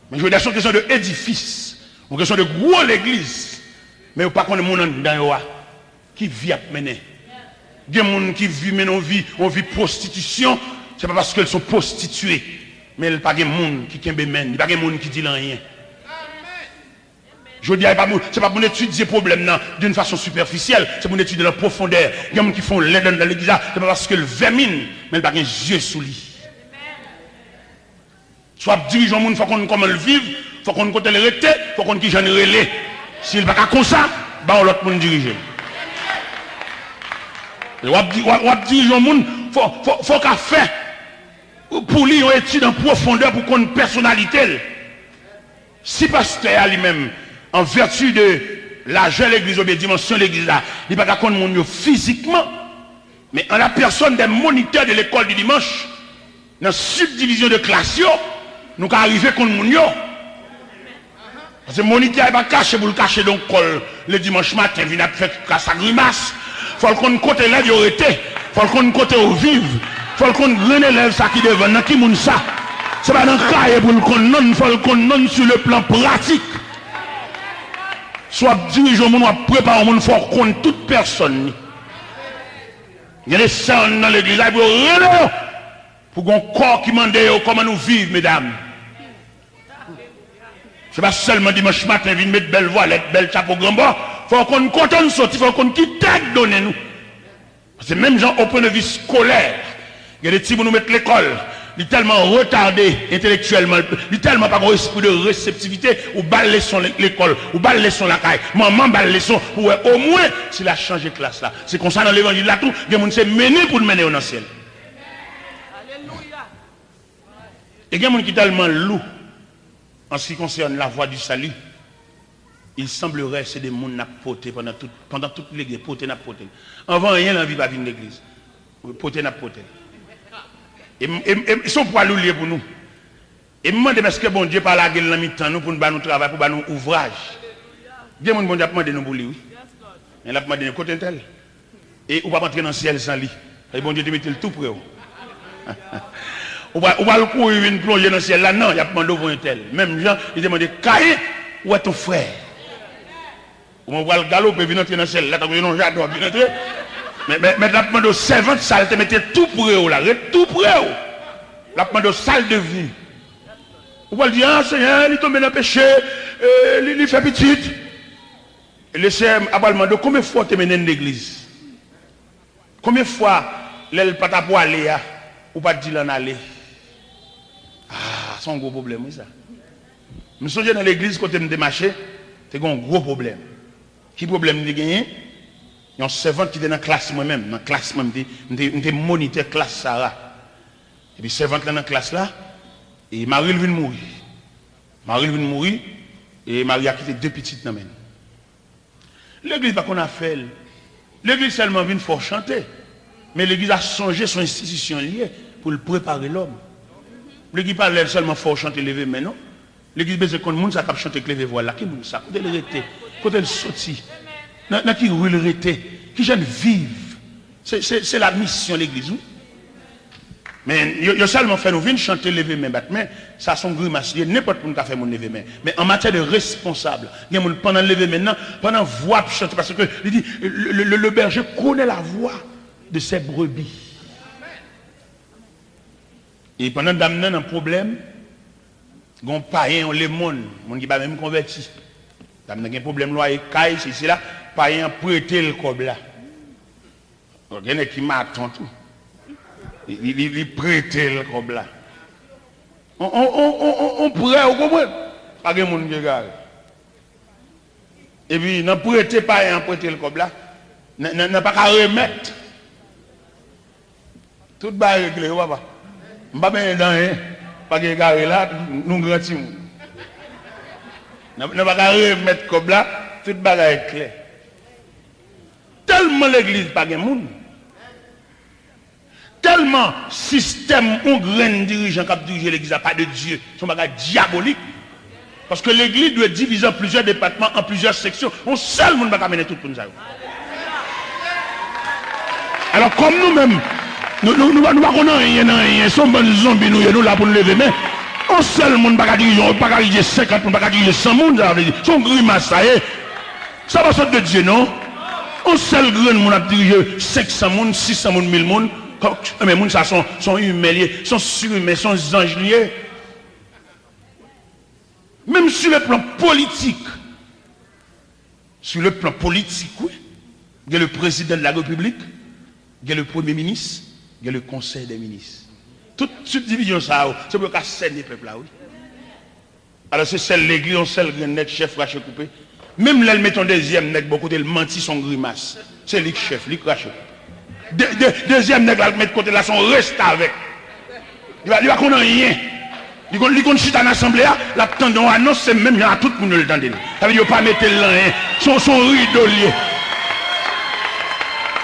Men jodi a, se yon kesyon de edifis, yon kesyon de gwo legliz, men yo pa konn moun anndan yo a. Ki vi y ap mennen? Gen moun ki vi mennen yon vi, yon vi pwostitisyon, se pa paske l se yon pwostitye, men l pa gen moun ki kenbe men l, li pa gen moun ki di l anyen. Jodi a, e pa pou, se pa pou n etidye pwoblèm nan d'une façon superficielle, se pou n etidye l an pwofondè. Gen moun ki fè yon lèd anndan legliz la, se pa paske l vèmin, men l pa gen zye sou li. Si w ap dirije yon moun, fò w konn kòman l viv, fò w konn kote l rete, fò w konn kijan l rele. Si l pa ka konsa, ba yon lòt moun dirije l. W ap di-, w ap, w ap dirije yon moun, fò, fò, fò w ka fè pou li yon etid an pwofondè pou konn pèsonalite l. Si pastè a li menm, an vèti de lajè legliz oubyen dimansyon legliz la, li pa ka konn moun yo fizikman, mais en la personne des moniteurs de l'école du dimanche, nan sibdivizyon de klas yo, nou ka rive konn moun yo. Paske monitè a pa kache pou l kache donk kò l le dimanch maten, vin ap fè kras ak grimas. Fò l konn kote elèv yo rete. Fò l konn kote yo viv. Fò l konn grenn elèv sa ki devan l, nan ki moun sa. Se pa nan kaye pou l konn non l, fò l konn non l sur le plan pratique. Si w ap dirije yon moun, w ap prepare yon moun, fò w konn tout pèsòn li. Gen de sè anndan legliz la, epi yo rele yo pou gon kò ki mande yo kòman nou viv, medam. Se pa sèlman dimanch maten vin met bèl vwalèt, bèl chapo granbò. Fò w konn kote n soti, fò w konn ki tè k donnen nou. Paske menm jan o pwen de vi skolè, gen de timoun ou met lekòl, li tèlman retade entelektyèlman, li tèlman pa gon espri de reseptivite, ou ba l leson le-, lekòl, ou ba l leson lakay, manman ba l leson pou wè omwen si l a chanje klas la. Se konsa nan levanjil la tou, gen moun se mennen pou n mennen yo nan syèl. E gen moun ki tèlman lou en ce qui concerne la voie du salut, il semblerait se de moun n ap pote pandan tout, pandan tout legliz, pote n ap pote l. Anvan anyen nan vi pa vin legliz, pote n ap pote l. E m, e m, e m, se yon pwa lou l ye pou nou. E m mande m èske Bondye pa lage l nan mitan nou pou n ba nou travay, pou ba nou ouvraj. Gen moun Bondye ap mande nou pou li, wi. Men l ap mande nou, kote entèl? E ou p ap antre nan syèl san li. E Bondye te mete l tou pre w. Ou pa, ou pral kouri vin plonje nan syèl la, non, y ap mande w pou entèl. Menm jan, li te mande Kayen, où est ton frère? Ou pral galope vin antre nan syèl la, tankou se nan jaden w ap vin antre. Men, men, men l ap mande w sèvant sa l te mete tou pre w la, ret tou pre w. L ap mande w sa l devni. Ou pral di, ah, Senyè, li tonbe nan peche, e, li, li fè pitit. E Leseyè a pral mande w, konbyen fwa w te mennen l legliz? Konbyen fwa, lè l pa t apwale a, ou pa t di l ann ale? Ah, se yon gwo pwoblèm, wi, sa. M sonje nan legliz kote m te mache, te gen yon gwo pwoblèm. Ki pwoblèm m te genyen? Yon sèvant ki te nan klas mwen menm, nan klas mwen, m te, m te, m te monitè klas Sara. Epi sèvant lan nan klas la, e mari l vin mouri. Mari l vin mouri, e mari a kite de pitit nan men l. Legliz pa konn afè l. Legliz sèlman vin fè w chante. Men legliz a sonje se yon enstitisyon l ye pou l prepare lòm. Legliz pa lè l sèlman fè w chante leve men non. Legliz bezwen konn moun sa k ap chante k leve vwa l la. Ki moun sa? Kote l rete? Kote l soti? Nan, nan ki ri l rete? Kijan l viv? Se, se, se la misyon legliz, wi. Men yo, yo sèlman fè nou vin chante, leve men, bat men. Sa se yon grimas li ye, nenpòt moun ka fè moun leve men. Men an matyè de responsab, gen moun pandan l leve men nan, pandan vwa ap chante, paske li di, le, le, le, le berger connaît la voix de ses brebis. E pandan dam nan nan pwoblèm, gen yon payen, yon lemonn, moun ki pa menm konvèti. Dam nan gen pwoblèm lwaye kay, sesi la, payen an prete l kòb la. Bon, gen nèg ki maton tou. Li, li, li, li prete l kòb la. On, on, on, on, on, on prè, ou konprann? Pa gen moun ki egare. Epi, nan prete payen an prete l kòb la, nan, nan, nan pa ka remèt. Tout bagay regle, wi, papa. M pa benyen nan anyen. Pa gen egare la, nou gran timoun. Nan, nan pa ka remèt kòb la, tout bagay klè. Tèlman legliz pa gen moun. Tèlman sistèm yon grenn dirijan k ap dirije legliz la pa de Dye, se yon bagay dyabolik. Paske legliz dwe divize an plizyè depatman, an plizyè seksyon. Yon sèl moun pa ka mennen tout moun sa yo. Alò, kòm nou menm, nou, nou, nou, nou pa konn anyen nan anyen, se yon bann zonbi nou ye, nou la pou n leve men. Yon sèl moun pa ka dirije, pa ka dirije senkant moun, pa ka dirije san moun, sa vle di, se yon grimas sa ye. Sa pa sòt de Dye, non. Yon sèl grenn moun ap dirije senk san moun, sis san moun, mil moun. Kò-, men moun sa se yon, se yon imen li ye, se yon sirimen, se yon zanj li ye. Menm sur le plan politique, sur le plan politique, wi, gen le président de la République, gen le premye minis, gen le konsèy dè minis. Tout sibdivizyon sa yo, se pou yo ka sène pèp la, wi. Alò, se sèl legliz, yon sèl grenn nèg, chèf rache koupe. Menm lè l mete yon dezyèm nèg bò kote l, manti se yon grimas. Se li k chèf, li k rache koupe. De, de, dezyèm nèg la l mete kote l la, se yon restavèk. Li pa, li pa konn anyen. Li konn, li konn chita nan asanble a, l ap tande yon anons, se menm jan a tout moun yo l tande l. Sa vle di yo pa mete l nan anyen. Se yon, se yon rido l ye.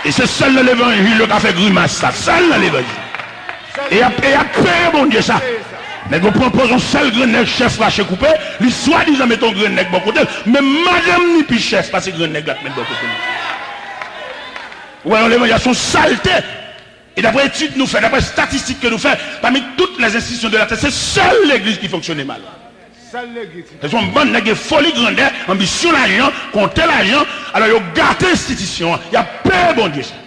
E se sèl nan levanjil yo ka fè grimas sa. Sèl nan levanjil. E y ap, e y ap peye Bondye sa. Nèg yo pran poz yon sèl grenn nèg chèf rache koupe, li swadizan mete yon grenn nèg bò kote l, men madanm ni pi chèf pase grenn nèg l ap met bò kote l. Ou wè, yon levanjil se yon salte. E daprè etid nou fè, daprè estatistik ke nou fè, pami tout lèzenstitisyon de latè, se sèl legliz ki fonksyone mal. Sèl legliz. Se yon bann nèg gen foli grandè, anbisyon lajan, konte lajan, alò yo gate enstitisyon an, y ap peye Bondye sa.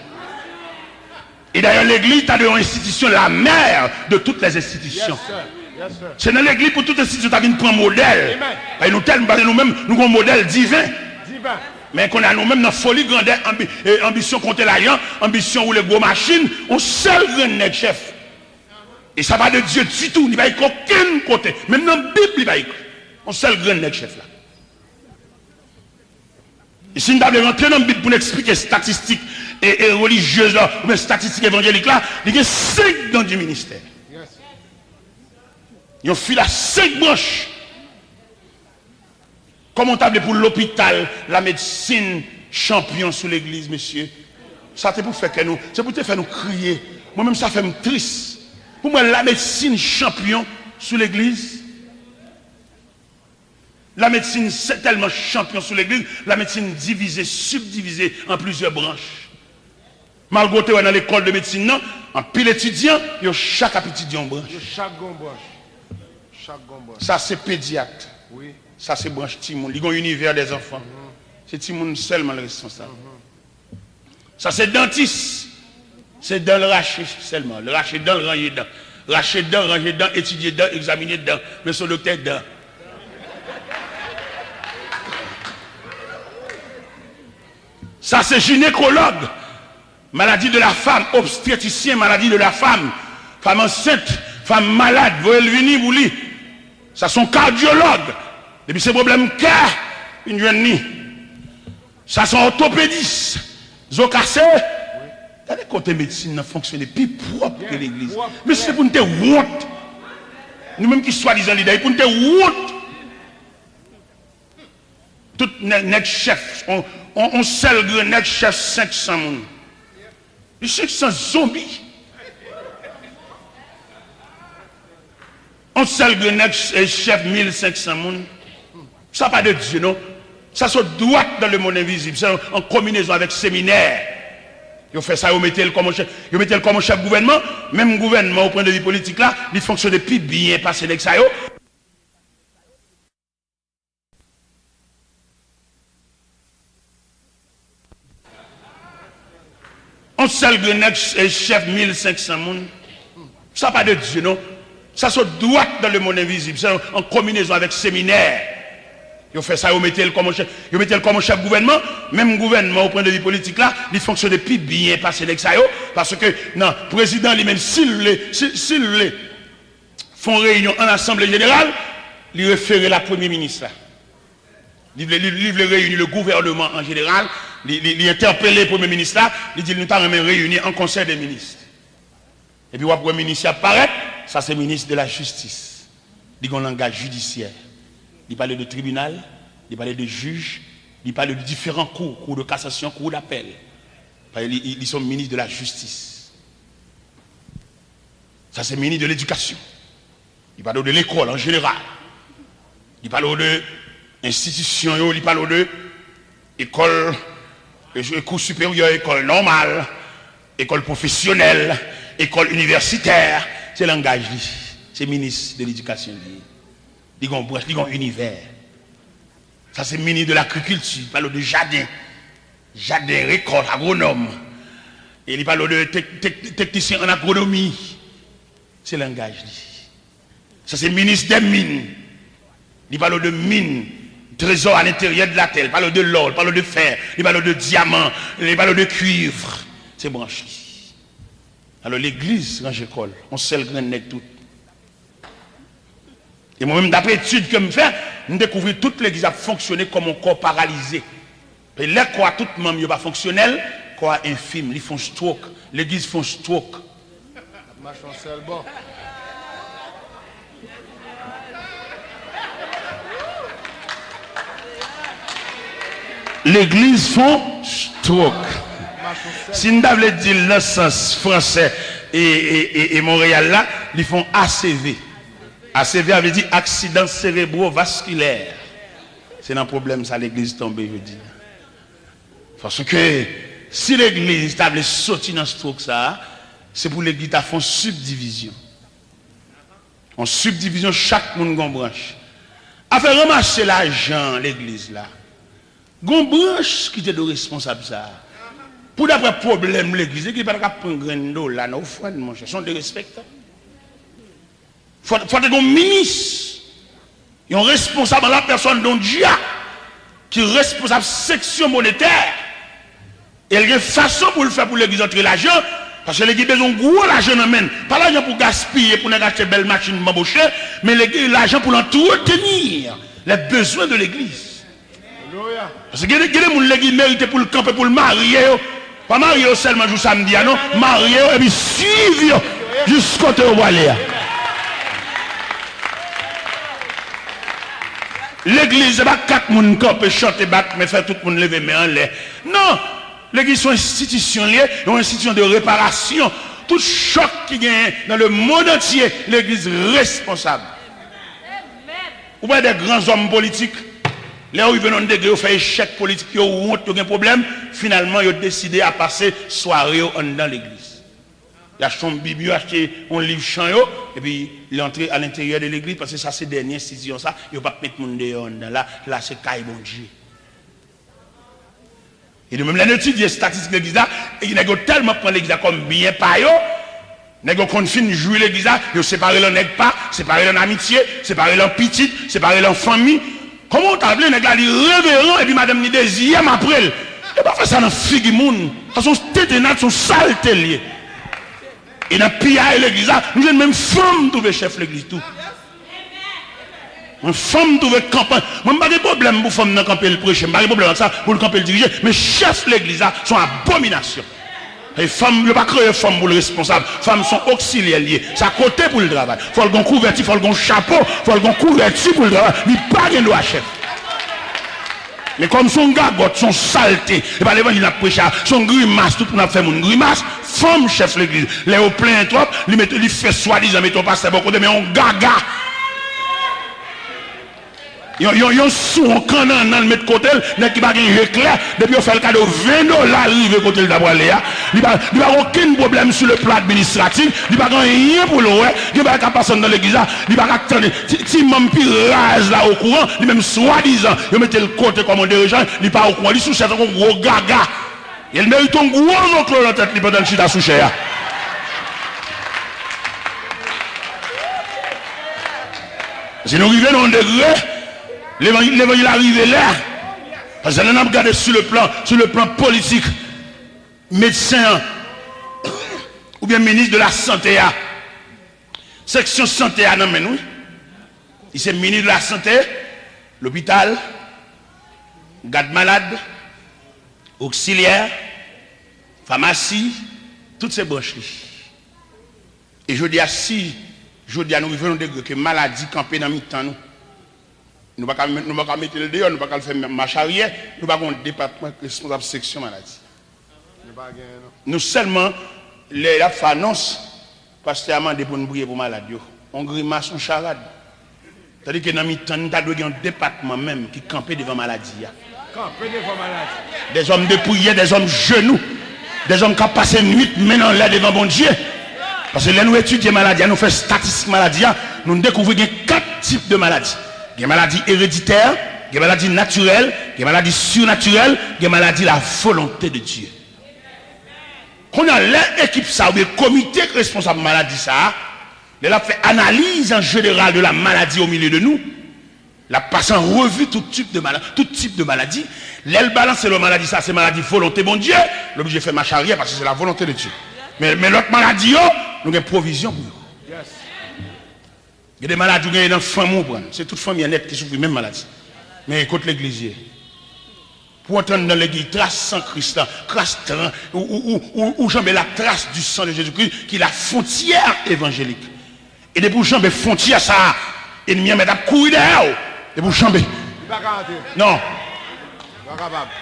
E dayè, legliz ta dwe yon enstitisyon, la mère de toutes les institutions. Yes, sir. Yes, sir. Se nan legliz pou tout enstitisyon ta vin pran modèl. Amen. Paske nou tèlman, paske nou menm, nou gen yon modèl diven. Diven. Men kounye a nou menm nan foli grandè, anbi-, e, anbisyon konte lajan, anbisyon woule gwo machin, yon sèl grenn nèg chèf. E sa pa de Dye ditou, li pa ekri okenn kote. Menm nan Bib, li pa ekri. Yon sèl grenn nèg chèf la. E si n ta vle rantre nan Bib pou n eksplike estatistik e, e relijyez la, oubyen estatistik evanjelik la, li gen senk don di ministè. Yon fil a senk branch. Kòman w ta vle pou lopital, lamedsin, chanpyon sou legliz, mesye? Sa te pou fè kè nou, se pou te fè nou kriye. Mwen menm, sa fè m tris. Pou m wè lamedsin chanpyon sou legliz. Lamedsin se tèlman chanpyon sou legliz, lamedsin divize, sibdivize an plizyè branch. Malgre w te wè nan lekòl de medsin nan, anpil etidyan, yo chak ap etidye yon branch. Yo chak gen yon branch. Chak gen yon branch. Sa se pedyat. Wi. Sa se branch timoun. Li gen yon univers des enfants. Se timoun sèlman l responsab. Sa se dantis. Se dan l rache sèlman. L rache dan, l ranje dan. Rache dan, ranje dan, etidye dan, egzamine dan. Men se yon doktè dan. Sa se jinekològ. Maladie de la femme, obstétricien, maladie de la femme, fanm ansent, fanm malad, voye l vini pou li. Sa se yon kadyològ. Depi se pwoblèm kè, vin jwenn li. Sa se yon òtopedis. Zo kase. Gade kote medsin nan fonksyone pi pwòp ke legliz. Men se pou n te wont. Nou menm ki swadizan lidè, pou n te wont. Tout nè-, nèg chèf, on, on, on sèl grenn nèg chèf senk san moun. Li senk san zonbi. On sèl grenn nèg ch-, eh, chèf mil senk san moun. Sa pa de Dye, non. Sa sot dwat dans le monde invisible. Se an konbinezon avèk seminè. Yo fè sa, yo mete l kòm chèf, yo mete l kòm chèf gouvènman. Menm gouvènman, o pwen de vi politik la, li fonksyone pi byen pase nèg sa yo. On sèl grenn nèg ch-, eh, chèf mil senk san moun. Sa pa de Dye, non. Sa sot dwat dans le monde invisible. Se an, an konbinezon avèk seminè. Yo fè sa, yo mete l kòm chèf, yo mete l kòm chèf gouvènman. Menm gouvènman, o pwen de vi politik la, li fonksyone pi byen pase nèg sa yo. Paske, nan, prezidan li menm, si l vle, si, si l vle, fè yon reyinyon an asanble jeneral, li refere l a premye minis la. Li vle, li, li vle reyini le gouvènman an jeneral, li, li, li entèpele premye minis la, li di l, nou ta renmen reyini an konsèy de minis. Epi w ap wè minis y ap parèt, sa se minis de la jistis. Li gen yon langaj jidisyè. Li pale de tribinal, li pale de jij, li pale de diferan kou, kou de kasasyon, kou dapèl. Paske li, li, li se yon minis de la jistis. Sa se minis de ledikasyon. Li pale de lekòl an jeneral. Li pale w de enstitisyon yo, li pale w de ekòl, e, kou siperyè, ekòl nòmal, ekòl pwofesyonèl, ekòl inivèsitè. Se langaj li. Se minis de ledikasyon li ye. Li gen yon branch, li gen yon inivè. Sa se minis de lagrikilti, li pale w de jaden, jaden rekòt, agwonòm. E li pale w de tek-, tek-, teknisyen an agwonomi. Se langaj li. Sa se minis dè min. Li pale w de min, trezò a lenteryè de latè. Li pale w de lò, li pale w de fè, li pale w de dyaman, li pale w de kwiv. Se branch li. Alò, legliz ranje kò l, yon sèl grenn nèg tout. E mwen menm, daprè etid ke m fè, m dekouvri tout legliz ap fonksyone kòm yon kò paralize. E lè kò a tout manm yo pa fonksyonèl, kò a enfim, li fè yon stroke, legliz fè yon stroke. Ap mache yon sèl bò. Legliz fè yon stroke. Si n ta vle di l nan sans fransè e, e, e, e Monreyal la, li fè yon A C V. A C V a vle di aksidan serebwovaskilè. Se nan pwoblèm sa legliz tonbe jodi a. Paske si legliz ta vle soti nan stroke sa a, se pou legliz ta fè yon sibdivizyon. Yon sibdivizyon, chak moun gon branch. Afè ranmase lajan legliz la, gon branch ki te dwe responsab sa a. Pou daprè pwoblèm legliz, legliz pa t ka pran grenn dola nan ofrann, monchè, se yon derespektan. Fò, fò te gen yon minis, yon responsab an la pèsòn de yon dyak ki responsab seksyon monetè. E l gen fason pou l fè pou legliz antre lajan, paske legliz bezwen yon gwo lajan nan men l. Pa lajan pou gaspiye, pou nèg achte bèl machin, banboche, men legliz lajan pou l antreteni les besoins de l'église. Paske gen de, gen de moun legliz merite pou l kanpe, pou l marye yo. Pa marye yo sèlman jou samdi a, non. Marye yo epi swiv yo jis kote yo prale a. Legliz, se pa kat moun kanpe, chante, bat men, fè tout moun leve men anlè. Non! Legliz se yon enstitisyon l ye, yon enstitisyon de reparasyon. Tout chòk ki genyen nan le monde entier, legliz responsab. Ou pa wè de gran zòm politik, lè yo rive nan yon degre, yo fè echèk politik, yo wont, yo gen pwoblèm, finalman, yo deside a pase sware yo anndan legliz. Y achte yon bib, yo achte yon liv chan yo, epi li antre a lenteryè de legliz, paske sa se dènye enstitisyon sa, yo p ap met moun deyò anndan la, la se kay Bondye. E nou menm, lè nou etidye estatistik legliz la, e nèg yo tèlman pran legliz la kòm byen pa yo, nèg yo konn fin jwi legliz la, yo separe l an nèg pa, separe l an amitye, separe l an pitit, separe l an fanmi. Kòman w ta vle nèg la li reveran epi madanm ni dezyèm apre l? Yo pa fè sa nan figi moun. Sa se yon tentennad, se yon salte l ye. E nan piyay legliz la, nou jwenn menm fanm twouve chèf legliz tou. Mwen, fanm twouve kanpe. Mwen, m pa gen pwoblèm pou fanm nan kanpe l preche. M pa gen pwoblèm ak sa, pou l kanpe l dirije. Men chèf legliz la, se yon abominasyon. E fanm, yo pa kreye fanm pou l responsab. Fanm se yon oksilyè l ye. Se a kote pou l travay. Fò l gen yon kouvèti, fò l gen yon chapo, fò l gen yon kouvèti pou l travay. Li pa gen dwa chèf. Men kòm se yon gagòt, se yon salte, e pa levanjil n ap preche a, se yon grimas, tout moun ap fè moun grimas, fanm chèf legliz. Lè yo plenyen twòp, li mete, li fè swadizan mete yon pastè bò kote, men yon gaga. Yon, yon, yon sou, yon kannannan l met kote l, nèg ki pa gen je klè, depi yo fè l kado ven dola, l rive kote l ta prale a. Li pa, li pa gen okenn pwoblèm sou le plan administratif, li pa gen anyen pou l wè, gen bagay k ap pase anndan legliz la, li pa ka tande. Ti, ti manm pi raz la okouran, li menm swadizan, yo mete l kote kòm yon dirijan, li pa okouran, li sou chè tankou yon gwo gaga. E l merite yon gwo moklo nan tèt li pandan l chita sou chè a. Si nou rive nan yon degre, levanjil, levanjil la rive lè. Paske lè n ap gade sou le plan, sou le plan politik, medsen an, oubyen minis de la sante a, seksyon sante a nan men n, wi. Li se minis de la sante, lopital, gad malad, oksilyè, famasi, tout se branch li. E jodi a, si jodi a nou rive nan degre ke maladi kanpe nan mitan nou, nou pa ka, nou pa ka mete l deyò, nou pa ka al fè mach aryè, nou pa gen yon depatman responsab seksyon maladi. Nou pa genyen, non. Nou sèlman, lè y ap fè anons, pastè a mande pou n priye pou malad yo. Yon grimas, yon charad. Tandis ke nan mitan n, ta dwe gen yon depatman menm ki kanpe devan maladi a. Kanpe devan maladi. Des hommes de prière, des hommes jeûnants, des hommes k ap pase nwit men anlè devan Bondye. Paske lè nou etidye maladi a, nou fè estatistik maladi a, nou dekouvri gen kat tip de maladi. Gen maladi ereditè, gen maladi natirèl, gen maladi sirnatirèl, gen maladi la volonté de Dieu. Kounye a, lè ekip sa oubyen komite k responsab maladi sa a, lè l ap fè analiz an jeneral de la maladie au milieu de nous, l ap pase an revi tout tip de mala-, tout tip de maladi. Lè l balanse lè maladi sa se maladi volonte Bondye, l oblije fè mach aryè paske se la volonte de Dye. Men, men lòt maladi yo, nou gen pwovizyon pou yo. Gen de maladi ou genyen nan fanmi w pran. Se tout fanmi an nèt ki soufri menm maladi. Men kot legliz ye? Pou antre anndan legliz, tras san Kris la, tras tran, ou, ou, ou, ou, ou janbe la trace du sang de Jésus-Christ, ki la frontière évangélique. E depi ou janbe fwontyè sa a, ènmi an mèt ap kouri dèyè w. Depi ou janbe. Li pa ka antre. Non. Li pa kapab.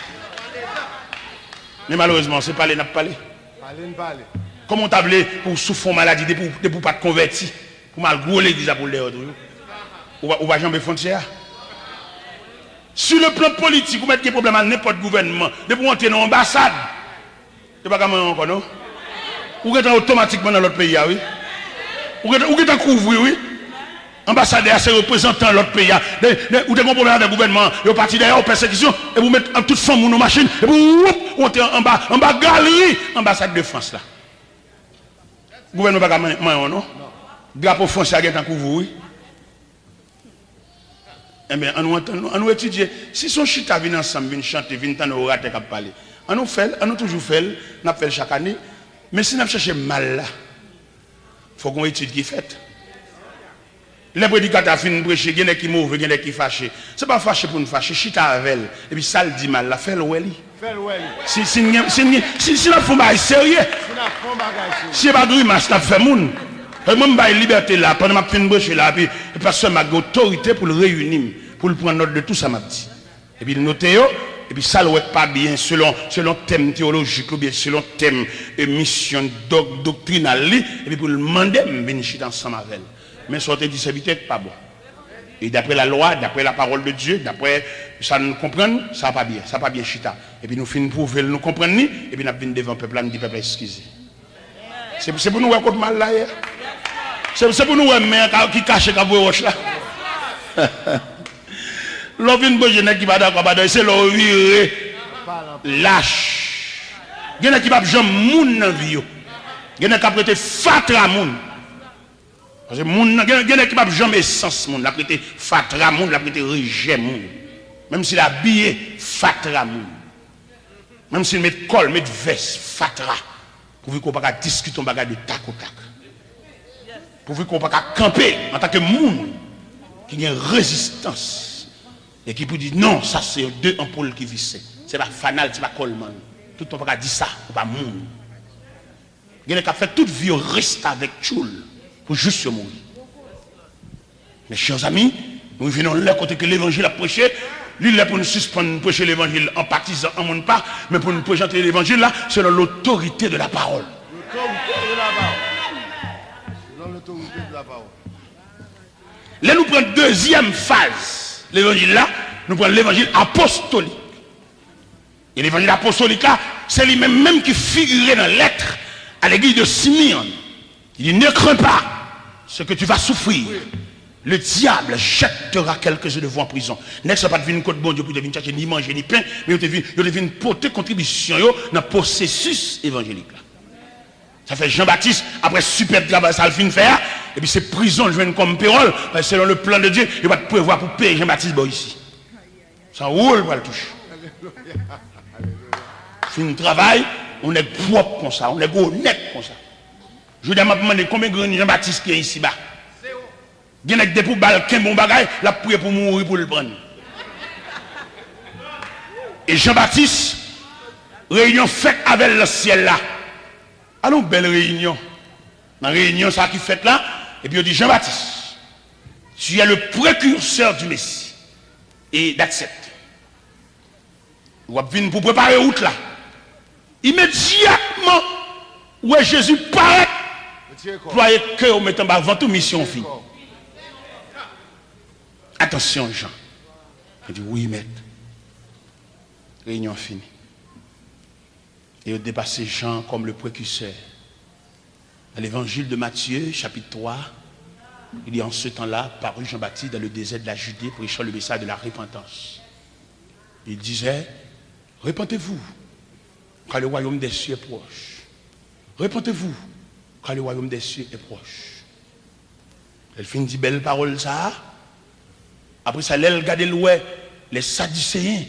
Men malerezman, se pale n ap pale. Pale n pale. Kòman w ta vle pou w soufri yon maladi depi w, depi w pa t konvèti? Pou m al gwo legliz la pou l dèyè w toujou. Ou pa, ou pa janbe fwontyè a. Sur le plan politik, ou mèt gen pwoblèm ak nenpòt gouvènman. Depi w antre nan yon anbasad, yo pa ka manyen w ankò, non. Ou gentan otomatikman nan lòt peyi a, wi. Ou gentan, ou gentan kouvri, wi. Anbasadè a se reprezantan lòt peyi a. De, de, ou te gen yon pwoblèm avèk gouvènman an, yo pati dèyè w, pèsekisyon, epi ou met tout fanmi w nan machin, epi woup, ou antre anba, anba galri anbasad de Frans la. Gouvènman pa ka manyen, manyen w, non. Drapo fransè a gentan kouvri w, wi. Enben, ann nou antann nou, ann nou etidye. Si se yon chita vin ansanm, vin chante, vin tann oratè k ap pale, ann nou fè l, ann nou toujou fè l, n ap fè l chak ane. Men si n ap chèche mal la, fòk yon etid ki fèt. Lè predikatè a fin preche, gen nèg ki move, gen nèg ki fache. Se pa fache pou n fache, chita avè l. Epi sa l di mal la, fè l wè li. Fè l wè li. Si, si n gen, si n gen, si, si n ap fè yon bagay serye. Si n ap fè yon bagay serye. Si se pa grimas n ap fè moun. Paske mwen m bay libète la, pandan m ap fin preche la, epi pastè Marc gen otorite pou l reyini m, pou l pran nòt de tou sa m ap di. Epi l note yo, epi sa l wè k pa byen selon, selon tèm teyolojik li oubyen selon tèm, e, misyon dòg doktrinal li, epi pou l mande m vin chita ansanm avè l. Men sa w te di sèvitè k pa bon. E daprè lalwa, daprè la parole de Dieu, daprè sa n konprann, sa pa byen, sa pa byen chita. Epi nou fin pwouve l nou konprann li, epi n ap vin devan pèp la, n di pèp la eskize. Se, se pou nou wè kot mal la ye. Se, se pou nou wè men an ka, ki kache k ap voye wòch la. Lè w vin preche nèg ki pa dakò, pa dakò, se lè w vire lach. Gen nèg ki p ap janm moun nan vi yo. Gen nèg k ap rete fatra moun. Paske moun nan, gen, gen nèg ki p ap janm esans moun, l ap rete fatra moun, l ap rete rejè moun. Menm si l abiye, fatra moun. Menm si l met kòl, met vès, fatra. Pouvi ke w pa ka diskite yon bagay de tak o tak. Pouvi ke w pa ka kanpe antanke moun ki gen rezistans e ki pou di, "Non, sa se de anpoul ki vise." Se pa fanal, se pa kòlman. Tout moun pa ka di sa, ou pa moun. Gen nèg k ap fè tout vi yo restavèk tchoul pou jis yo mouri. Mes chers amis, nou rive nan lè kote ke levanjil ap preche, li lè pou nou sispann preche levanjil an patizan, an moun pa, men pou nou prezante levanjil la selon l'autorité de la parole. L'autorité de la parole. Selon l'autorité de la parole. Lè nou pran dezyèm faz levanjil la, nou pran levanjil apostolik. E levanjil apostolik la, se li menm menm ki figire nan lèt a legliz de Simeon. Li di, "Ne crains pas ce que tu vas souffrir. Le diable jettera quelques-uns de vous en prison." Nèg sa pa t vin kot Bondye pou yo te vin chache ni manje ni pen, men yo te vin, yo te vin pote kontribisyon yo nan pwosesis evanjelik la. Sa fè Jan Batis, apre sipèb travay sa l fin fè a, epi se prizon l jwenn kòm pewòl, paske selon le plan de Dieu, yo pa t prevwa pou peye Jan Batis bò isi. Se yon wou l pral touche. Fin travay, yon nèg pwòp konsa, yon nèg onèt konsa. Jodi a m ap mande konbyen grenn Jan Batis ki gen isiba. Gen nèg depi w ba l kenbe yon bagay, l ap priye pou mouri pou l pran. E Jan Batis, reyinyon fèt avè l nan syèl la. Al yon bèl reyinyon. Nan reyinyon sa ki fèt la, epi yo di, "Jean-Baptiste, tu es le précurseur du Messie." E that's it. W ap vin pou prepare wout la. Imedyatman, ou wè Jezi parèt, plwaye kè w met anba vant ou, misyon fini. Attention, Jean. Li di, wi, mèt. Reyinyon an fini. E yo depase Jean comme le précurseur. Dans l'évangile de Matthieu, chapitre trois, il dit, en ce temps-là, parut Jean-Baptiste dans le désert de la Judée, prêchant le message de la repentance. Il disait, repentez-vous, car le royaume des cieux est proche. Repentez-vous, car le royaume des cieux est proche. Lè l fin di bèl pawòl sa a, apre sa, lè l gade, l wè lè Sadiseyen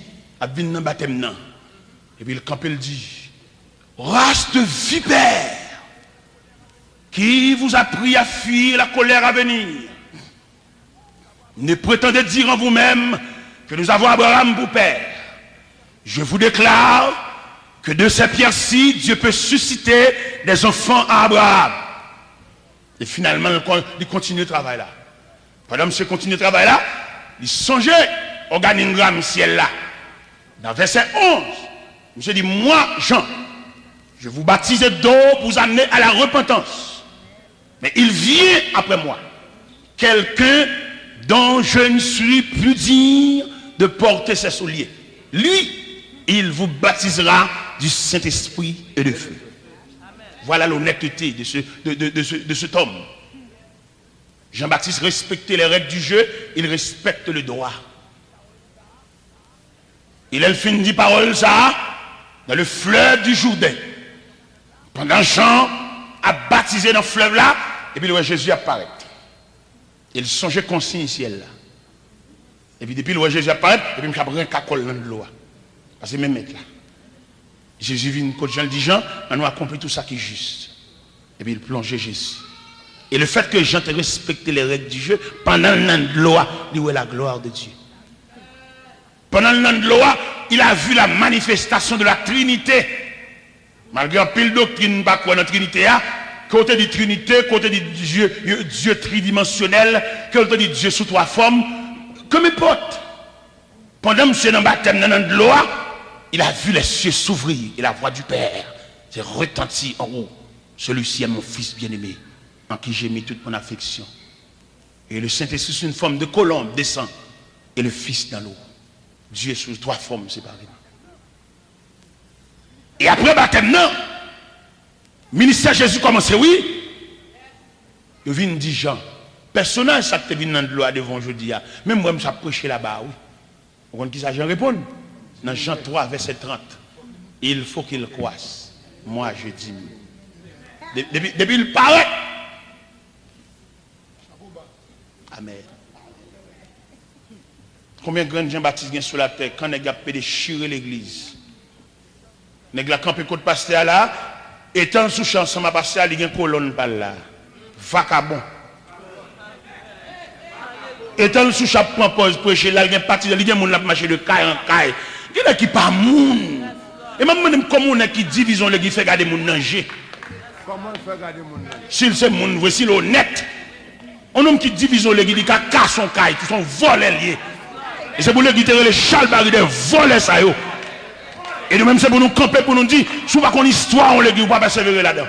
ap vin nan batèm nan. Epi l kanpe, l di, race de vipères, qui vous a pris à fuir la colère à venir? Ne prétendez dire en vous-même que nous avons Abraham pour père. Je vous déclare que de ces pierres-ci, Dieu peut susciter des enfants à Abraham. E finalman, li kon-, li kontinye travay la. Pandan misye kontinye travay la, li sonje òganigram syèl la. Nan vèsè onz, misye di, moi, Jean, je vous baptise d'eau pour vous amener à la repentance. Mais il vient après moi, quelqu'un dont je ne suis plus digne de porter ses souliers. Lui, il vous baptisera du Saint-Esprit et de feu. Voilà l'honnêteté de ce, de, de, de ce, de cet homme. Jean-Baptiste respectait les règles du jeu, il respecte le droit. E lè l fin di pawòl sa a, dans le fleuve du Jourdain, pandan Jan ap batize nan flèv la, epi l wè Jezi ap parèt. E l sonje konsiy syèl la. Epi depi l wè Jezi ap parèt, epi misye ap renka kò l nan dlo a. Paske men mèt la. Jezi vin kot Jan, l di, Jan, annou akonpli tout sa ki jis. Epi l plonje Jezi. E le fait que Jean te respecté les règles du jeu, pandan l nan dlo a, li wè la gloire de Dieu. Pandan l nan dlo a, il a vu la manifestation de la Trinité. Malgre anpil doktrin pa kwè nan Trinite a, ke w te di Trinite, ke w te di Dye, Dye tridimansyonèl, ke w te di Dye sou twa fòm, ke nenpòt. Pandan misye nan batèm nan, nan dlo a, il a vu les cieux s'ouvrir et la voix du Père s'est retentit en haut. Celui-ci est mon Fils bien-aimé, en qui j'ai mis toute mon affection. Et le Saint-Esprit, sous une forme de colombe, descend, et le Fils dans l'eau. Dye sou twa fòm separeman. E apre batèm nan, ministè Jezi kòmanse, wi. Yo vin di Jan, pèsonaj sa k te vin nan dlo a devan w jodi a, menm mwen, m sa ap preche laba a, wi. Ou konn kisa Jan reponn? Nan Jan twa, vèsè trant, il faut qu'il croisse, moi je diminue. De-, depi, depi l parèt, Amèn. Konbyen grenn Jan Batis gen sou latè? Kan nèg y ap pede chire legliz, nèg la kanpe kot pastè a la, etan l sou che ansanm a pastè a, li gen kolonn pa l la. Vakabon. Etan l sou che ap pran pòz preche la, li gen patizan, li gen moun l ap mache de kay an kay. Gen nèg ki pa moun. E m ap mande m kòman yon nèg ki divize yon legliz fè gade moun nan je. Kòman l fè gade moun nan je? Si l se moun vre, si l onèt. Yon nonm ki divize yon legliz, li ka kase yon kay tou, se yon vòlè l ye. E se pou legliz te rele chalbari dè vòlè sa yo. E nou menm, se pou nou kanpe, pou nou di, si w pa konn istwa yon legliz, ou pa pèsevere ladan.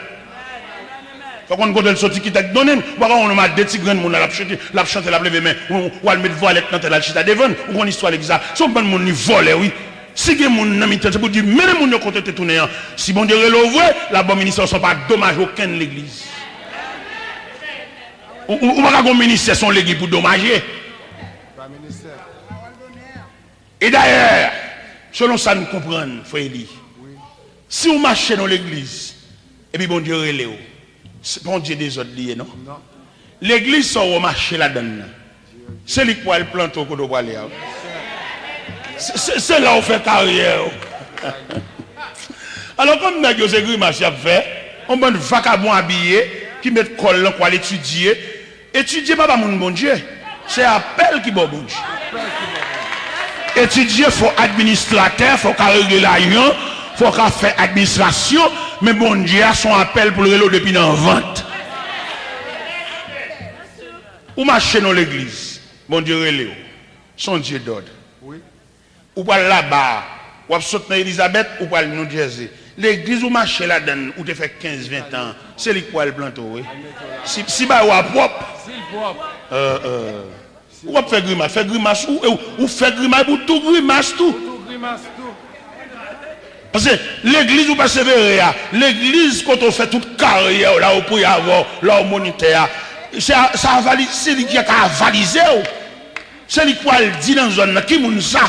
Fò w konn kote l soti, ki tèt donnen l. Ou pa ka wè yon nonm a de ti grenn moun la, l ap chante, l ap chante, l ap leve men, ou, ou al met vwalèt nan tèt la, l chita devan l, ou konn istwa legliz la. Se yon bann moun li vòlè, wi. Si gen moun nan mitan, se pou di, mennen moun yo kote te tounen an. Si Bondye rele w vre, l ap ba w ministè w san w pa domaje okenn legliz. Ou, ou, ou pa ka gon ministè se yon legliz pou domaje. E dayè, selon sa n konprann, frè Eli, si w mache nan legliz, epi Bondye rele w, se pa yon dye dezòd li ye, non? Legliz sa w mache ladan l nan, se li k pral plante w kote w prale a, wi. Se, se, se la w fè karyè w. Alò, kòm nèg yo se grimas y ap fè, yon bann vakabon abiye, ki met kò l nan kwa l etidye, etidye pa ba moun Bondye. Se apèl ki ba w Bondye. Etidye, fò w administratè, fò w ka regle lajan, fò w ka fè administrasyon, men Bondye a se yon apèl pou l rele w depi nan vant. Ou mache nan legliz, Bondye rele w. Se yon dye dòd. Ou pral laba a, w ap sot nan Elizabèt, ou pral New Jersey. Legliz ou mache ladan l, ou te fè kenz, ven tan, se li k pral plante w, wi. Si, si bagay ou a pwòp. Euh, euh. Ou ap fè grimas, fè grimas ou, ou, ou fè grimas epi ou tou grimas tou. Ou tou grimas tou. Paske legliz ou pèsevere a, legliz kote w fè tout karyè w la, ou priye avè w, la w monitè a, se a, se avali-, se li ki ka avalize w. Se li k pral di nan zòn nan, ki moun sa?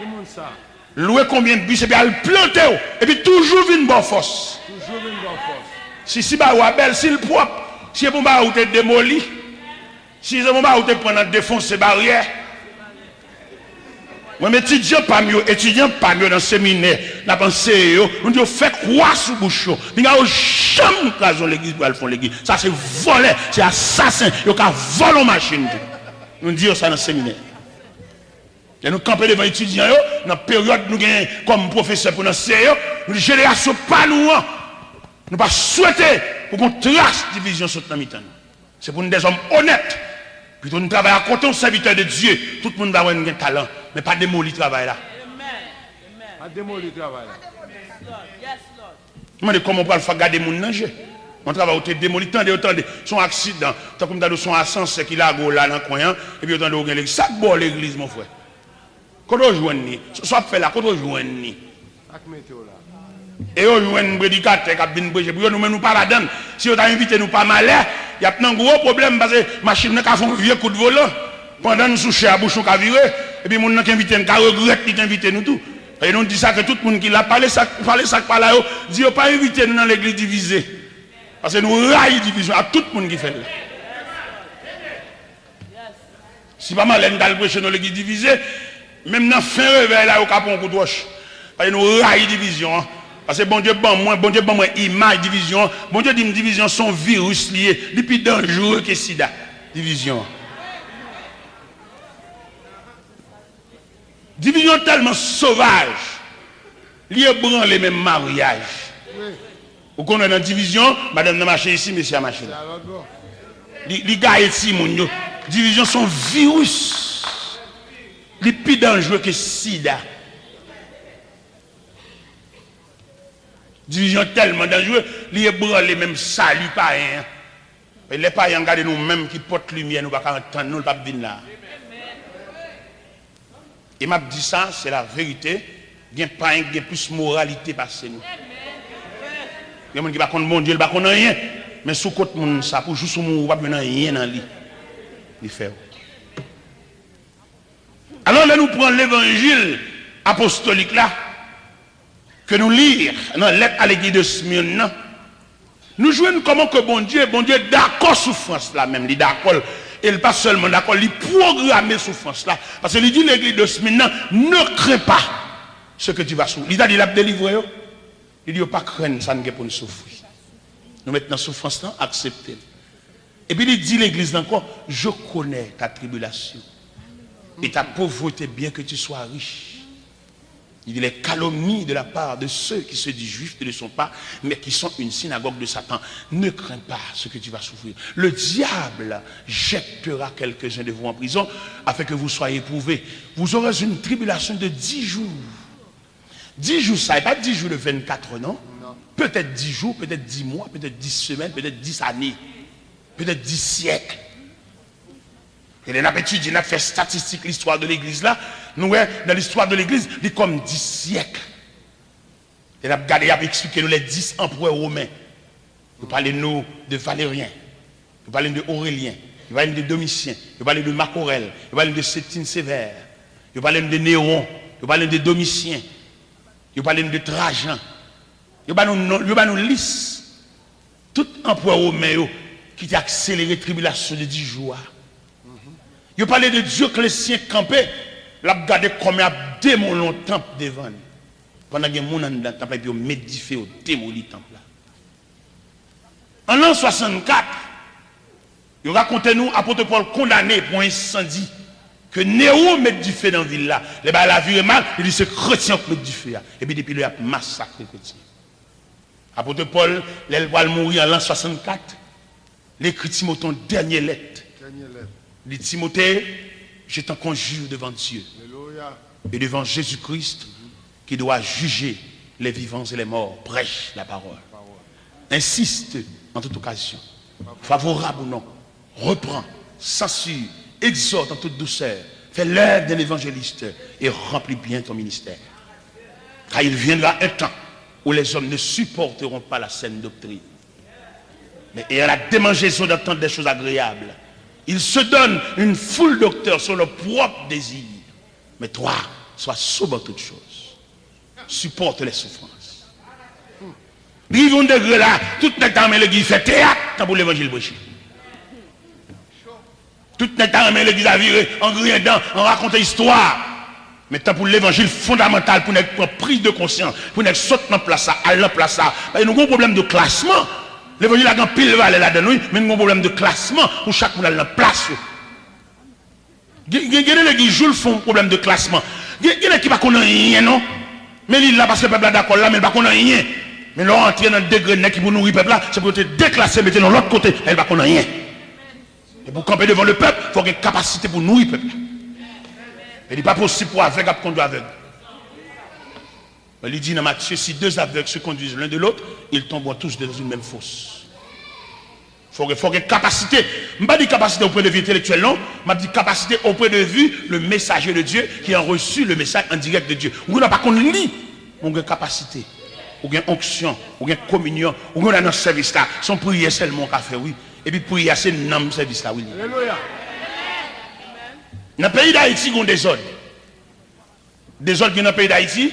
Ki moun sa? Lwe konbyen bis epi al plante w, epi toujou vin ba w fòs. Toujou vin ba w fòs. Si, si bagay ou a bèl, si l pwòp, si e pou bagay ou te demoli, si se pou bagay ou te pran nan defonse baryè. Mwen, men etidyan pa m yo, etidyan pa m yo nan seminè, n ap anseye yo, nou di yo fè kwa sou bouch yo. Pinga yo janm kraze yon legliz pou al fè yon legliz. Sa se vòlè, se asasen, yo ka vòlè yon machin tou. Nou di yo sa nan seminè. Lè nou kanpe devan etidyan yo, nan peryòd nou genyen kòm pwofesè pou n anseye yo, nou di jenerasyon pa nou an, nou pa swete pou gon tras divizyon sot nan mitan nou. Se pou nou dèzòm onèt. Pito nou travay akote yon sèvitè de Dye, tout moun va wè nou gen talan, men pa demoli travay la. Pa demoli travay la. Mande kòman w pral fè gade moun nan je. Yon travay ou te demoli, tande yo tande. Se yon aksidan. Tankou m ta di w se yon asansè ki lage w la nan kwen an, epi yo tande w gen legliz. Sa k ba w legliz, mon frè? Kote w jwenn li? Sa w ap fè la, kote w jwenn li? Sa k mete w la? E yo jwenn predikatè k ap vin preche pou yo, nou menm nou pa ladan l. Si yo ta envite nou pa malè, y ap nan gwo pwoblèm, paske machin nan ka fè yon vye kout volan. Pandan n sou chè a, bouch nou ka vire, epi moun nan k envite n ka regrèt li t envite nou tou. E nou di sa ke tout moun ki la, pale sa, pale sa k pa la yo, di yo pa envite nou nan legliz divize. Paske nou rayi divizyon ak tout moun ki fè l. Si pa malè n t al preche nan legliz divize, menm nan fen revèy la, yo ka pran yon kout wòch. Paske nou rayi divizyon an. Paske Bondye ban mwen, Bondye ban mwen imaj divizyon an. Bondye di m divizyon se yon viris li ye. Li pi danjere ke sida. Divizyon an. Divizyon tèlman sovaj, li ebranle menm maryaj. Ou konn wè nan divizyon, madanm nan mache isi, mesye a mache la. Li, li gaye timoun yo. Divizyon se yon viris. Li pi danjere ke sida. Divizyon tèlman danjere, li ebranle menm sali payen an. E lè payen an gade nou menm ki pòt limyè, nou pa ka antann nou, l p ap vin la. E m ap di sa, se la verite, gen payen ki gen plis moralite pase nou. Gen moun ki pa konn Bondye, li pa konn anyen, men si w kot moun sa, pou jis ou mouri, ou p ap jwenn anyen nan li. Li fè w. Alò, lè nou pran levanjil apostolik la, ke nou li nan lèt a legliz de Smyrne nan, nou jwenn kòman ke Bondye, Bondye dakò soufrans la menm, li dakò l. E l pa sèlman dakò l, li pwograme soufrans la. Paske li di legliz de Smyrne nan, ne crains pas ce que tu vas souffrir. Li ta di l ap delivre yo. Li di yo pa krenn sa n gen pou n soufri. Nou mèt nan soufrans lan, aksepte l. Epi li di legliz la ankò, je connais ta tribulation et ta pauvreté, bien que tu sois riche. Il dit, les calomnies de la part de ceux qui se disent juifs ne le sont pas, mais qui sont une synagogue de Satan. Ne crains pas ce que tu vas souffrir. Le diable jettera quelques-uns de vous en prison afin que vous soyez éprouvés. Vous aurez une tribulation de dix jours. Dis jou sa, e pa dis jou de vennkat, non. Petèt dis jou, petèt dis mwa, petèt dis semèn, petèt dis ane, petèt dis syèk. E lè n ap etidye, n ap fè statistik listwa de legliz la, nou wè, nan listwa de legliz, li kòm dis syèk. Lè n ap gade, y ap eksplike nou les dix empereurs romains. Yo pale nou de Valeryen. Yo pale nou de Orelyen. Yo pale nou de Domisyen. Yo pale nou de Mak Orèl. Yo pale nou de Septime Sévère. Yo pale nou de Newon. Yo pale nou de Domisyen. Yo pale nou de Trajan. Yo ba nou non, yo ba nou lis tout anperè women yo ki te akselere tribilasyon de dis jou a. Yo pale de Dyoklesyen kanpe, l ap gade kòman y ap demoli yon tanp devan li. Pandan gen moun anndan tanp la, epi yo met dife, yo demoli tanp la. An lan swasannkat, yo rakonte nou apot Pòl kondane pou yon ensandi, ke Newo met dife nan vil la. Lè bagay la vire mal, li di se kretyen k met dife a. Epi depi lè y ap masakre kretyen. Apot Pòl, lè l pral mouri an lan swasannkat, li ekri Timote yon dènye lèt. Dènye lèt. Li di, Timote, je t'en conjure devant Dieu et devant Jésus-Christ, qui doit juger les vivants et les morts. Prêche la parole. Insiste en toute occasion, favorable ou non, reprend, censure, Exhorte en toute douceur, fais l'œuvre d'un évangéliste et remplis bien ton ministère. Car il viendra un temps où les hommes ne supporteront pas la saine doctrine. Mais ayant la démangeaison d'entendre des choses agréables, ils se donnent une foule de docteurs selon leur propre désir. Mais toi, sois souple en toutes choses. Supporte les souffrances. Rive yon degre la, tout nèg ta renmen legliz fè teyat, tanpou levanjil preche. Tout nèg ta renmen legliz la vire an griyen dan, an rakonte istwa. Men tanpou levanjil fondamantal pou nèg pran priz de konsyans, pou nèg sot nan plas sa, al nan plas sa. Paske nou gen yon pwoblèm de klasman. Levanjil la gen anpil valè ladan l, wi, men nou gen yon pwoblèm de klasman pou chak moun al nan plas yo. Gen, gen, gen de legliz, jou l fè yon pwoblèm de klasman. Gen, gen nèg ki pa konn anyen, non. Men li la paske pèp la dakò l la, men l pa konn anyen. Men lè w antre nan degre nèg ki pou nouri pèp la, se pou yo te deklase, mete l yon lòt kote, men l pa konn anyen. E pou w kanpe devan le pèp, fò w gen kapasite pou w nouri pèp la. E li pa posib pou avèg ap kondui avèg. Men li di nan Matye, si deux aveugles se conduisent l'un de l'autre, ils tomberont tous dans une même fosse. Fò gen, fò gen kapasite. M pa di kapasite au point de vue intellectuel, non. M ap di kapasite au point de vue le messager de Dieu qui a reçu le message en direct de Dieu. Ou gen pa konn li, men ou gen kapasite. Ou gen onksyon, ou gen kominyon, ou gen nan sèvis la. Se yon priyè sèlman ou ka fè, wi. Epi priyè a se nanm sèvis la, wi, li ye. Nan peyi Dayiti, gen dezòd. Dezòd gen nan peyi Dayiti,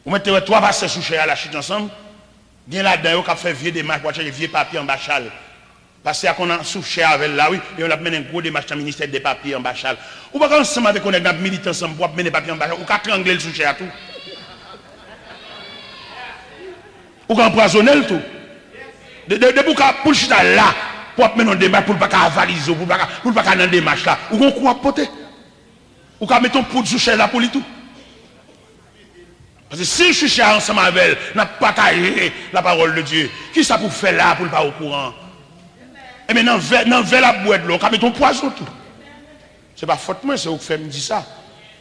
ou mèt te wè twa pastè sou chè a la chita ansanm, gen ladan yo k ap fè vye demach pou al chèche vye papye anba chal. Pastè a konn sou chè avè l la, wi, men l ap mennen gwo demach nan ministè de papye anba chal. Ou pa ka ansanm avèk yon nèg n ap milite ansanm pou w ap mennen papye anba chal, ou ka trangle l sou chè a tou. Ou ka anpwazonnen l tou. De, de, depi w ka, pou l chita la, pou w ap mennen yon demach, pou l pa ka avalize w, pou l pa ka, pou l pa ka nan demach la, ou gon kou w ap pote. Ou ka mete yon poud sou chèz la pou li tou. Paske si l sou chè a ansanm avè l, n ap pataje la parole de Dieu. Kisa pou fè la pou l pa okouran? Ebyen, nan vè, nan vè l ap bwè dlo, ou ka mete yon pwazon tou. Se pa fòt mwen, se ou k fè m di sa.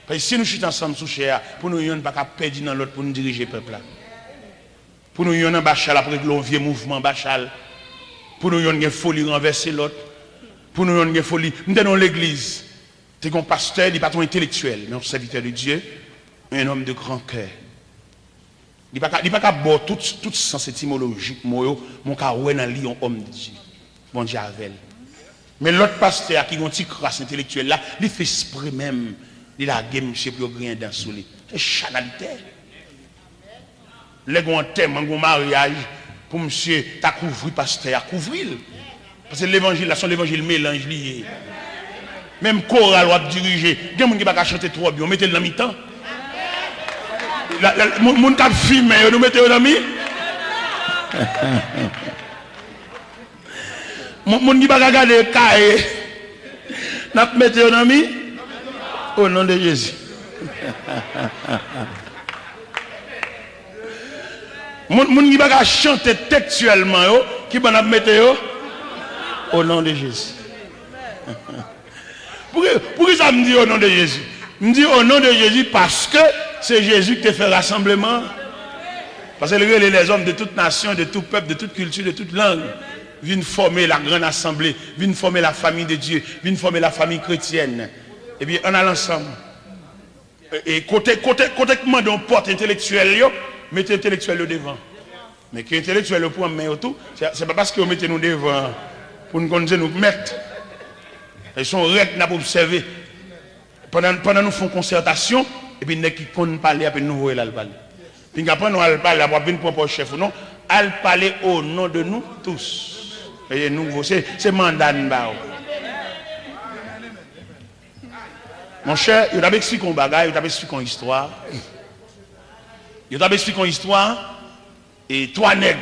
Paske si nou chita ansanm sou chè a, pou nou yonn pa ka pèdi nan lòt pou n dirije pèp la. Pou nou yonn anba chal ap regle yon vye mouvman anba chal. Pou nou yonn gen foli ranvèse lòt. Pou nou yonn gen foli. M te nan yon legliz. Te gen yon pastè, li pa t yon entelektyèl, men yon sèvitè de Dye, un homme de grand cœur. Li pa ka, li pa ka ba w tout, tout sans etimolojik mo yo, men w ka wè nan li yon homme de Dieu. Bondye avè l. Men lòt pastè a ki gen yon ti kras entelektyèl la, li fè espre menm, li lage misye pou yo griyen dan sou li. Se chanalitè. Lè gon antèman, gon maryaj, pou misye ta kouvri pastè a, kouvri l. Paske levanjil la, se yon levanjil melanj li ye. Menm koral w ap dirije, gen moun ki pa ka chante twò byen, w mete l nan mitan. La, la, moun, moun k ap fimen yo, nou mete yo nan mi. Moun, moun ki pa ka gade kaye, n ap mete yo nan mi. O non de Jezi. Moun, moun ki pa ka chante tekstyèlman yo, ki ban n ap mete yo? O non de Jezi. Pouki, poukisa m di o non de Jezi? M di o non de Jezi paske se Jezi ki te fè rasanbleman an. Paske l rele lèzòm de tout nasyon, de tout pèp, de tout kilti, de tout lang, vin fòme la grande assemblée, vin fòme la famille de Dieu, vin fòme la famille chrétienne. Ebyen, ann al ansanm. E, e kote, kote, kote k mande yon pòt entelektyèl yo, mete entelektyèl yo devan. Men ke entelektyèl yo pran men yo tou, se, se pa paske yo mete nou devan pou n konn se nou k mèt. E se yon règ n ap obsève. Pandan, pandan nou fè yon konsètasyon, epi nèg ki konn pale a, epi nou voye l al pale. Pinga pandan w al pale a, w ap vin pran pòz chèf ou non. Al pale o non de nou tous. E nou, se, se manda n ba w. Monchè, yo t ap eksplike yon bagay, yo t ap eksplike yon istwa. Yo t ap eksplike yon istwa, e twa nèg,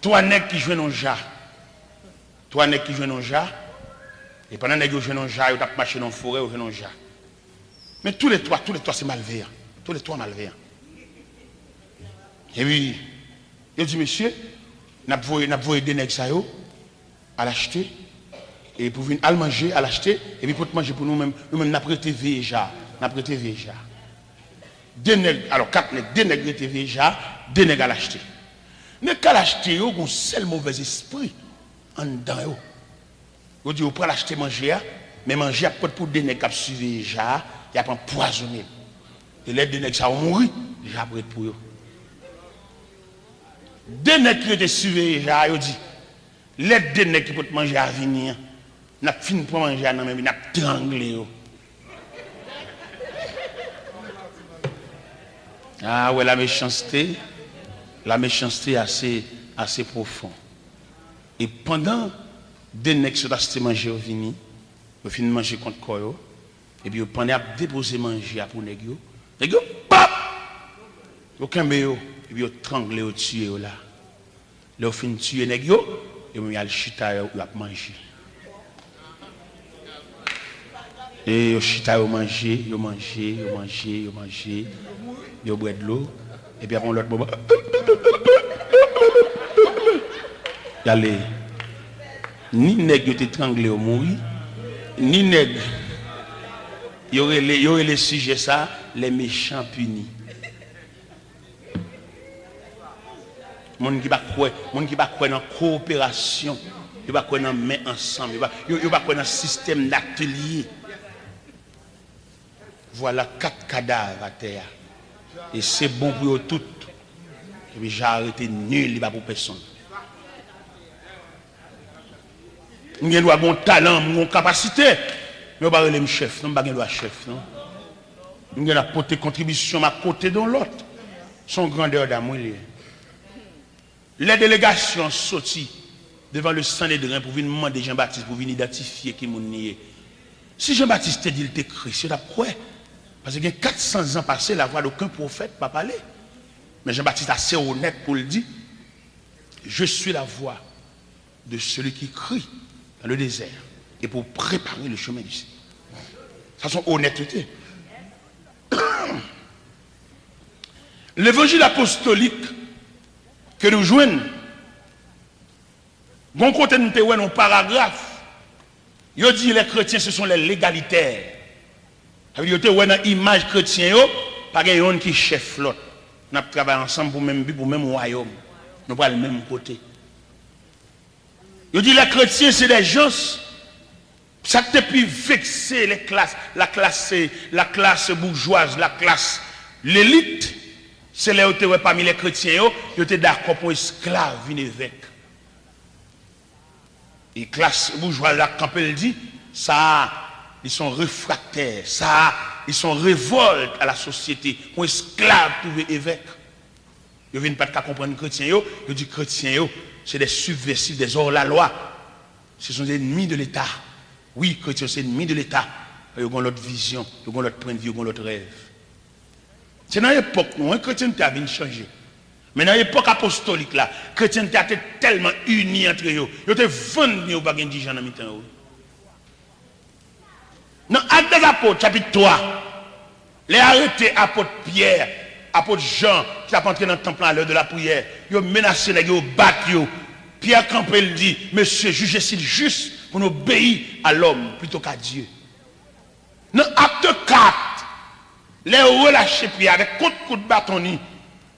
twa nèg ki jwenn yon ja. Twa nèg ki jwenn yon ja. E pandan nèg yo jwenn yon ja, yo t ap mache nan yon forè, yo jwenn yon ja. Men tou le twa, tou le twa se malveyan. Tou le twa malveyan. Epi, yo di, mesye, n ap voye, n ap voye de nèg sa yo al achte, e pou vin al manje, al achte, epi pot manje pou nou menm, nou menm n ap rete veye ja, n ap rete veye ja. De nèg, alò, kat nèg, de nèg rete veye ja, de nèg al achte. Nèg k al achte yo, gon sèl movèzespri anndan yo. Yo di yo pral achte manje a, Men manje y ap pot pou de nèg k ap siveye Ja a, y ap anpwazonnen l. E lè de nèg sa yo mouri, Ja ap ret pou yo. De nèg ki rete siveye Ja a, yo di, lè de nèg ki pot manje a vini an, n ap fin pran manje a nan men yo, n ap trangle yo. Ah ouais, la méchanceté, la méchanceté assez, assez profond. E pandan de nèg sot achte manje yo vini, yo fin manje kont kò yo, epi yo pandan y ap depoze manje a pou nèg yo, nèg yo, pap! Yo kenbe yo, epi yo trangle yo, tiye yo la. Lè yo fin tiye nèg yo, yo menm y al chita, yo, y ap manje. E yo chita, yo manje, yo manje, yo manje, yo manje, yo bwè dlo, epi apre yon lòt moman, y ale. Ni nèg yo te trangle yo mouri, ni nèg yo rele, yo rele sijè sa, les méchants punis. Moun ki pa kwè, moun ki pa kwè nan kowoperasyon, yo pa kwè nan men ansanm, yo pa, yo, yo pa kwè nan sistèm datelye. Vwala kat kadav atè a. E se bon pou yo tout. Epi Ja a rete nil, li pa pou pèsonn. M gen dwa gen yon talan, m gen yon kapasite, men yo pa rele m chèf, non, m pa gen dwa chèf, non. M gen dwa pote kontribisyon m akote de yon lòt. Se yon grandè dam, wi, li ye. Lè delegasyon an soti devan le Sanedren pou vin mande Jan Batis pou vin idantifye ki moun li ye, si Jan Batis te di l te Kris, yo t ap kwè. Paske gen kat san zan pase, la voix d'aucun prophète pa pale. Men Jan Batis ase onèt pou l di, Je suis la voix de celui qui crie dans le désert et pour préparer le chemin du Seigneur. Sa se yon onètete. Levanjil apostolik ke nou jwenn, gon kote nou te wè nan yon paragraf, yo di les chrétiens ce sont les légalitaires. Sa vle di yo te wè nan imaj kretyen yo, pa gen yonn ki chèf lòt. N ap travay ansanm pou menm bi, pou menm wayòm. Nou pral menm kote. Yo di les chrétiens c'est des gens, sa k te pi vekse les classes, la classe, la classe bourgeoise, la classe, l'élite, se lè yo te wè pami les chrétiens yo, yo te dakò pou yon esklav vin evèk. E klas boujwa la kanpe, l di, sa a, li se yon refraktè, sa a, li se yon revòlt a la sosyete, pou yon esklav twouve evèk. Yo vin pa t ka konprann kretyen yo, yo di kretyen yo, se des subversifs, des hors-la-loi. Ce sont des ennemis de l'État. Wi, kretyen yo se enmi de Leta. Yo gen yon lòt vizyon, yo gen yon lòt pwennvi, yo gen yon lòt rèv. Se nan epòk nou an, kretyente a vin chanje. Men nan epòk apostolik la, kretyente a te tèlman ini antre yo, yo te vann byen yo pa gen dirijan nan mitan yo. Nan Actes des Apôtres, chapit twa, lè yo arete apot Pyè, apot Jan, ki t ap antre nan tanp lan à l'heure de la prière, yo menase nèg yo, bat yo. Pyè kanpe, l di, Mesye, jije si l jis pou n obeyi a lòm plito k'a Dye. Nan Akte kat, lè yo relache Pyè avèk kot kout baton li,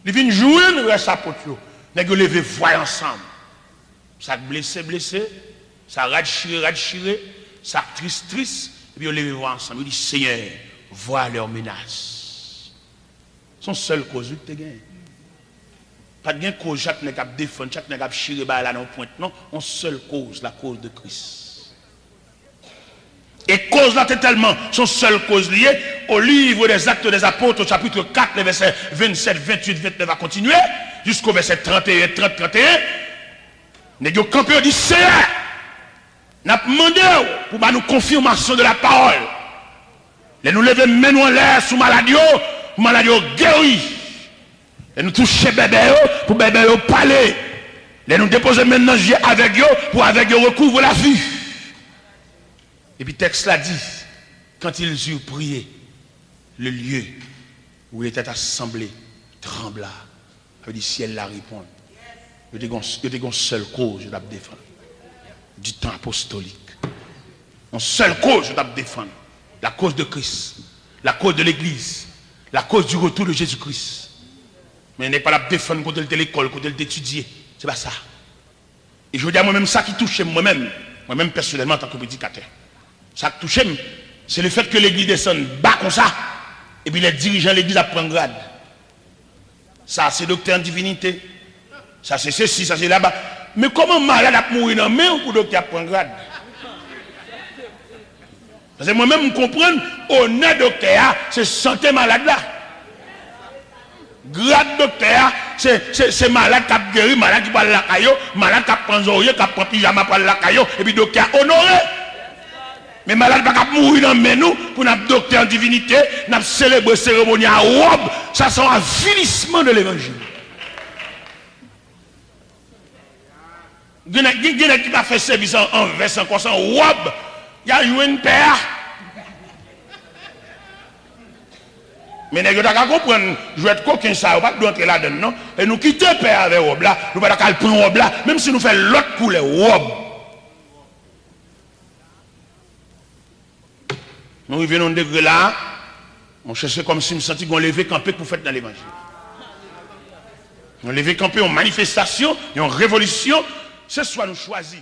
li vin jwenn rès apot yo. Nèg yo leve vwa yo ansanm. Sa k blese, blese. Sa rad chire, rad chire. Sa k tris, tris. Epi yo leve vwa ansanm. Yo di, Seigneur, vois leurs menaces. Se yon sèl koz, wi, ki te genyen. Pa t gen koz, chak nèg ap defann, chak nèg ap chire bagay la nan yon pwent, non. Yon sèl koz, la cause de Christ. E koz la te tèlman, se yon sèl koz li ye, au livre des Actes des Apôtres, au chapitre quatre, les versets vingt-sept, vingt-huit, vingt-neuf à continuer, jusqu'au verset trente et un, trente, trente et un, nèg yo kanpe, yo di, Seyè, n ap mande w pou ba nou konfimasyon de la parole. Lè nou leve men nou anlè sou malad yo, pou malad yo geri. Lè nou touche bèbè yo, pou bèbè yo pale. Lè nou depoze men nan je avèg yo, pou avèg yo recouvre la vue. Epi tèks la di, quand ils eurent prié, le lieu où ils étaient assemblés trembla. Sa vle di syèl la reponn. Yo te gon, yo te gon sèl koz yo t ap defann. Du temps apostolique. Yon sèl koz yo t ap defann. La cause de Christ. La cause de l'Église. La cause du retour de Jésus-Christ. Men nèg pa t ap defann kote l te lekòl, kote l te etidye. Se pa sa. E jodi a, mwen menm, sa ki touche m, mwen menm, mwen menm pèsonèlman, antanke predikatè, Sa k touche m, se le fèt ke legliz desann ba konsa, epi lè dirijan legliz ap pran grad. Sa se doktè an divinite. Sa se sesi, sa se laba. Men kòman malad ap mouri nan men w pou doktè ap pran grad? Paske mwen menm, m konprann, onè doktè a, se sante malad la. Grad doktè a, se, se, se malad k ap geri, malad ki pral lakay yo, malad k ap pran zòrye, k ap pran pijama pral lakay yo, epi doktè a onore. Men malad pa ka ap mouri nan men nou pou n ap doktè an divinite, n ap selebre seremoni a wòb. Sa se yon avilisman de levanjil. Gen nèg, gen, gen nèg ki pa fè sèvis an, an vès ankò, se an wòb y al jwenn pè a. Men nèg yo ta ka konprann jwèt koken sa yo, pa t dwe antre ladann non. E nou kite pè a avè wòb la, nou pa ta ka al pran wòb la, menm si nou fè lòt koulè wòb. Nou rive nan yon degre la, monchè, se kòmsi m santi gon leve kanpe k pou fèt nan levanjil. Yon leve kanpe, yon manifestasyon, yon revolisyon. Se swa nou chwazi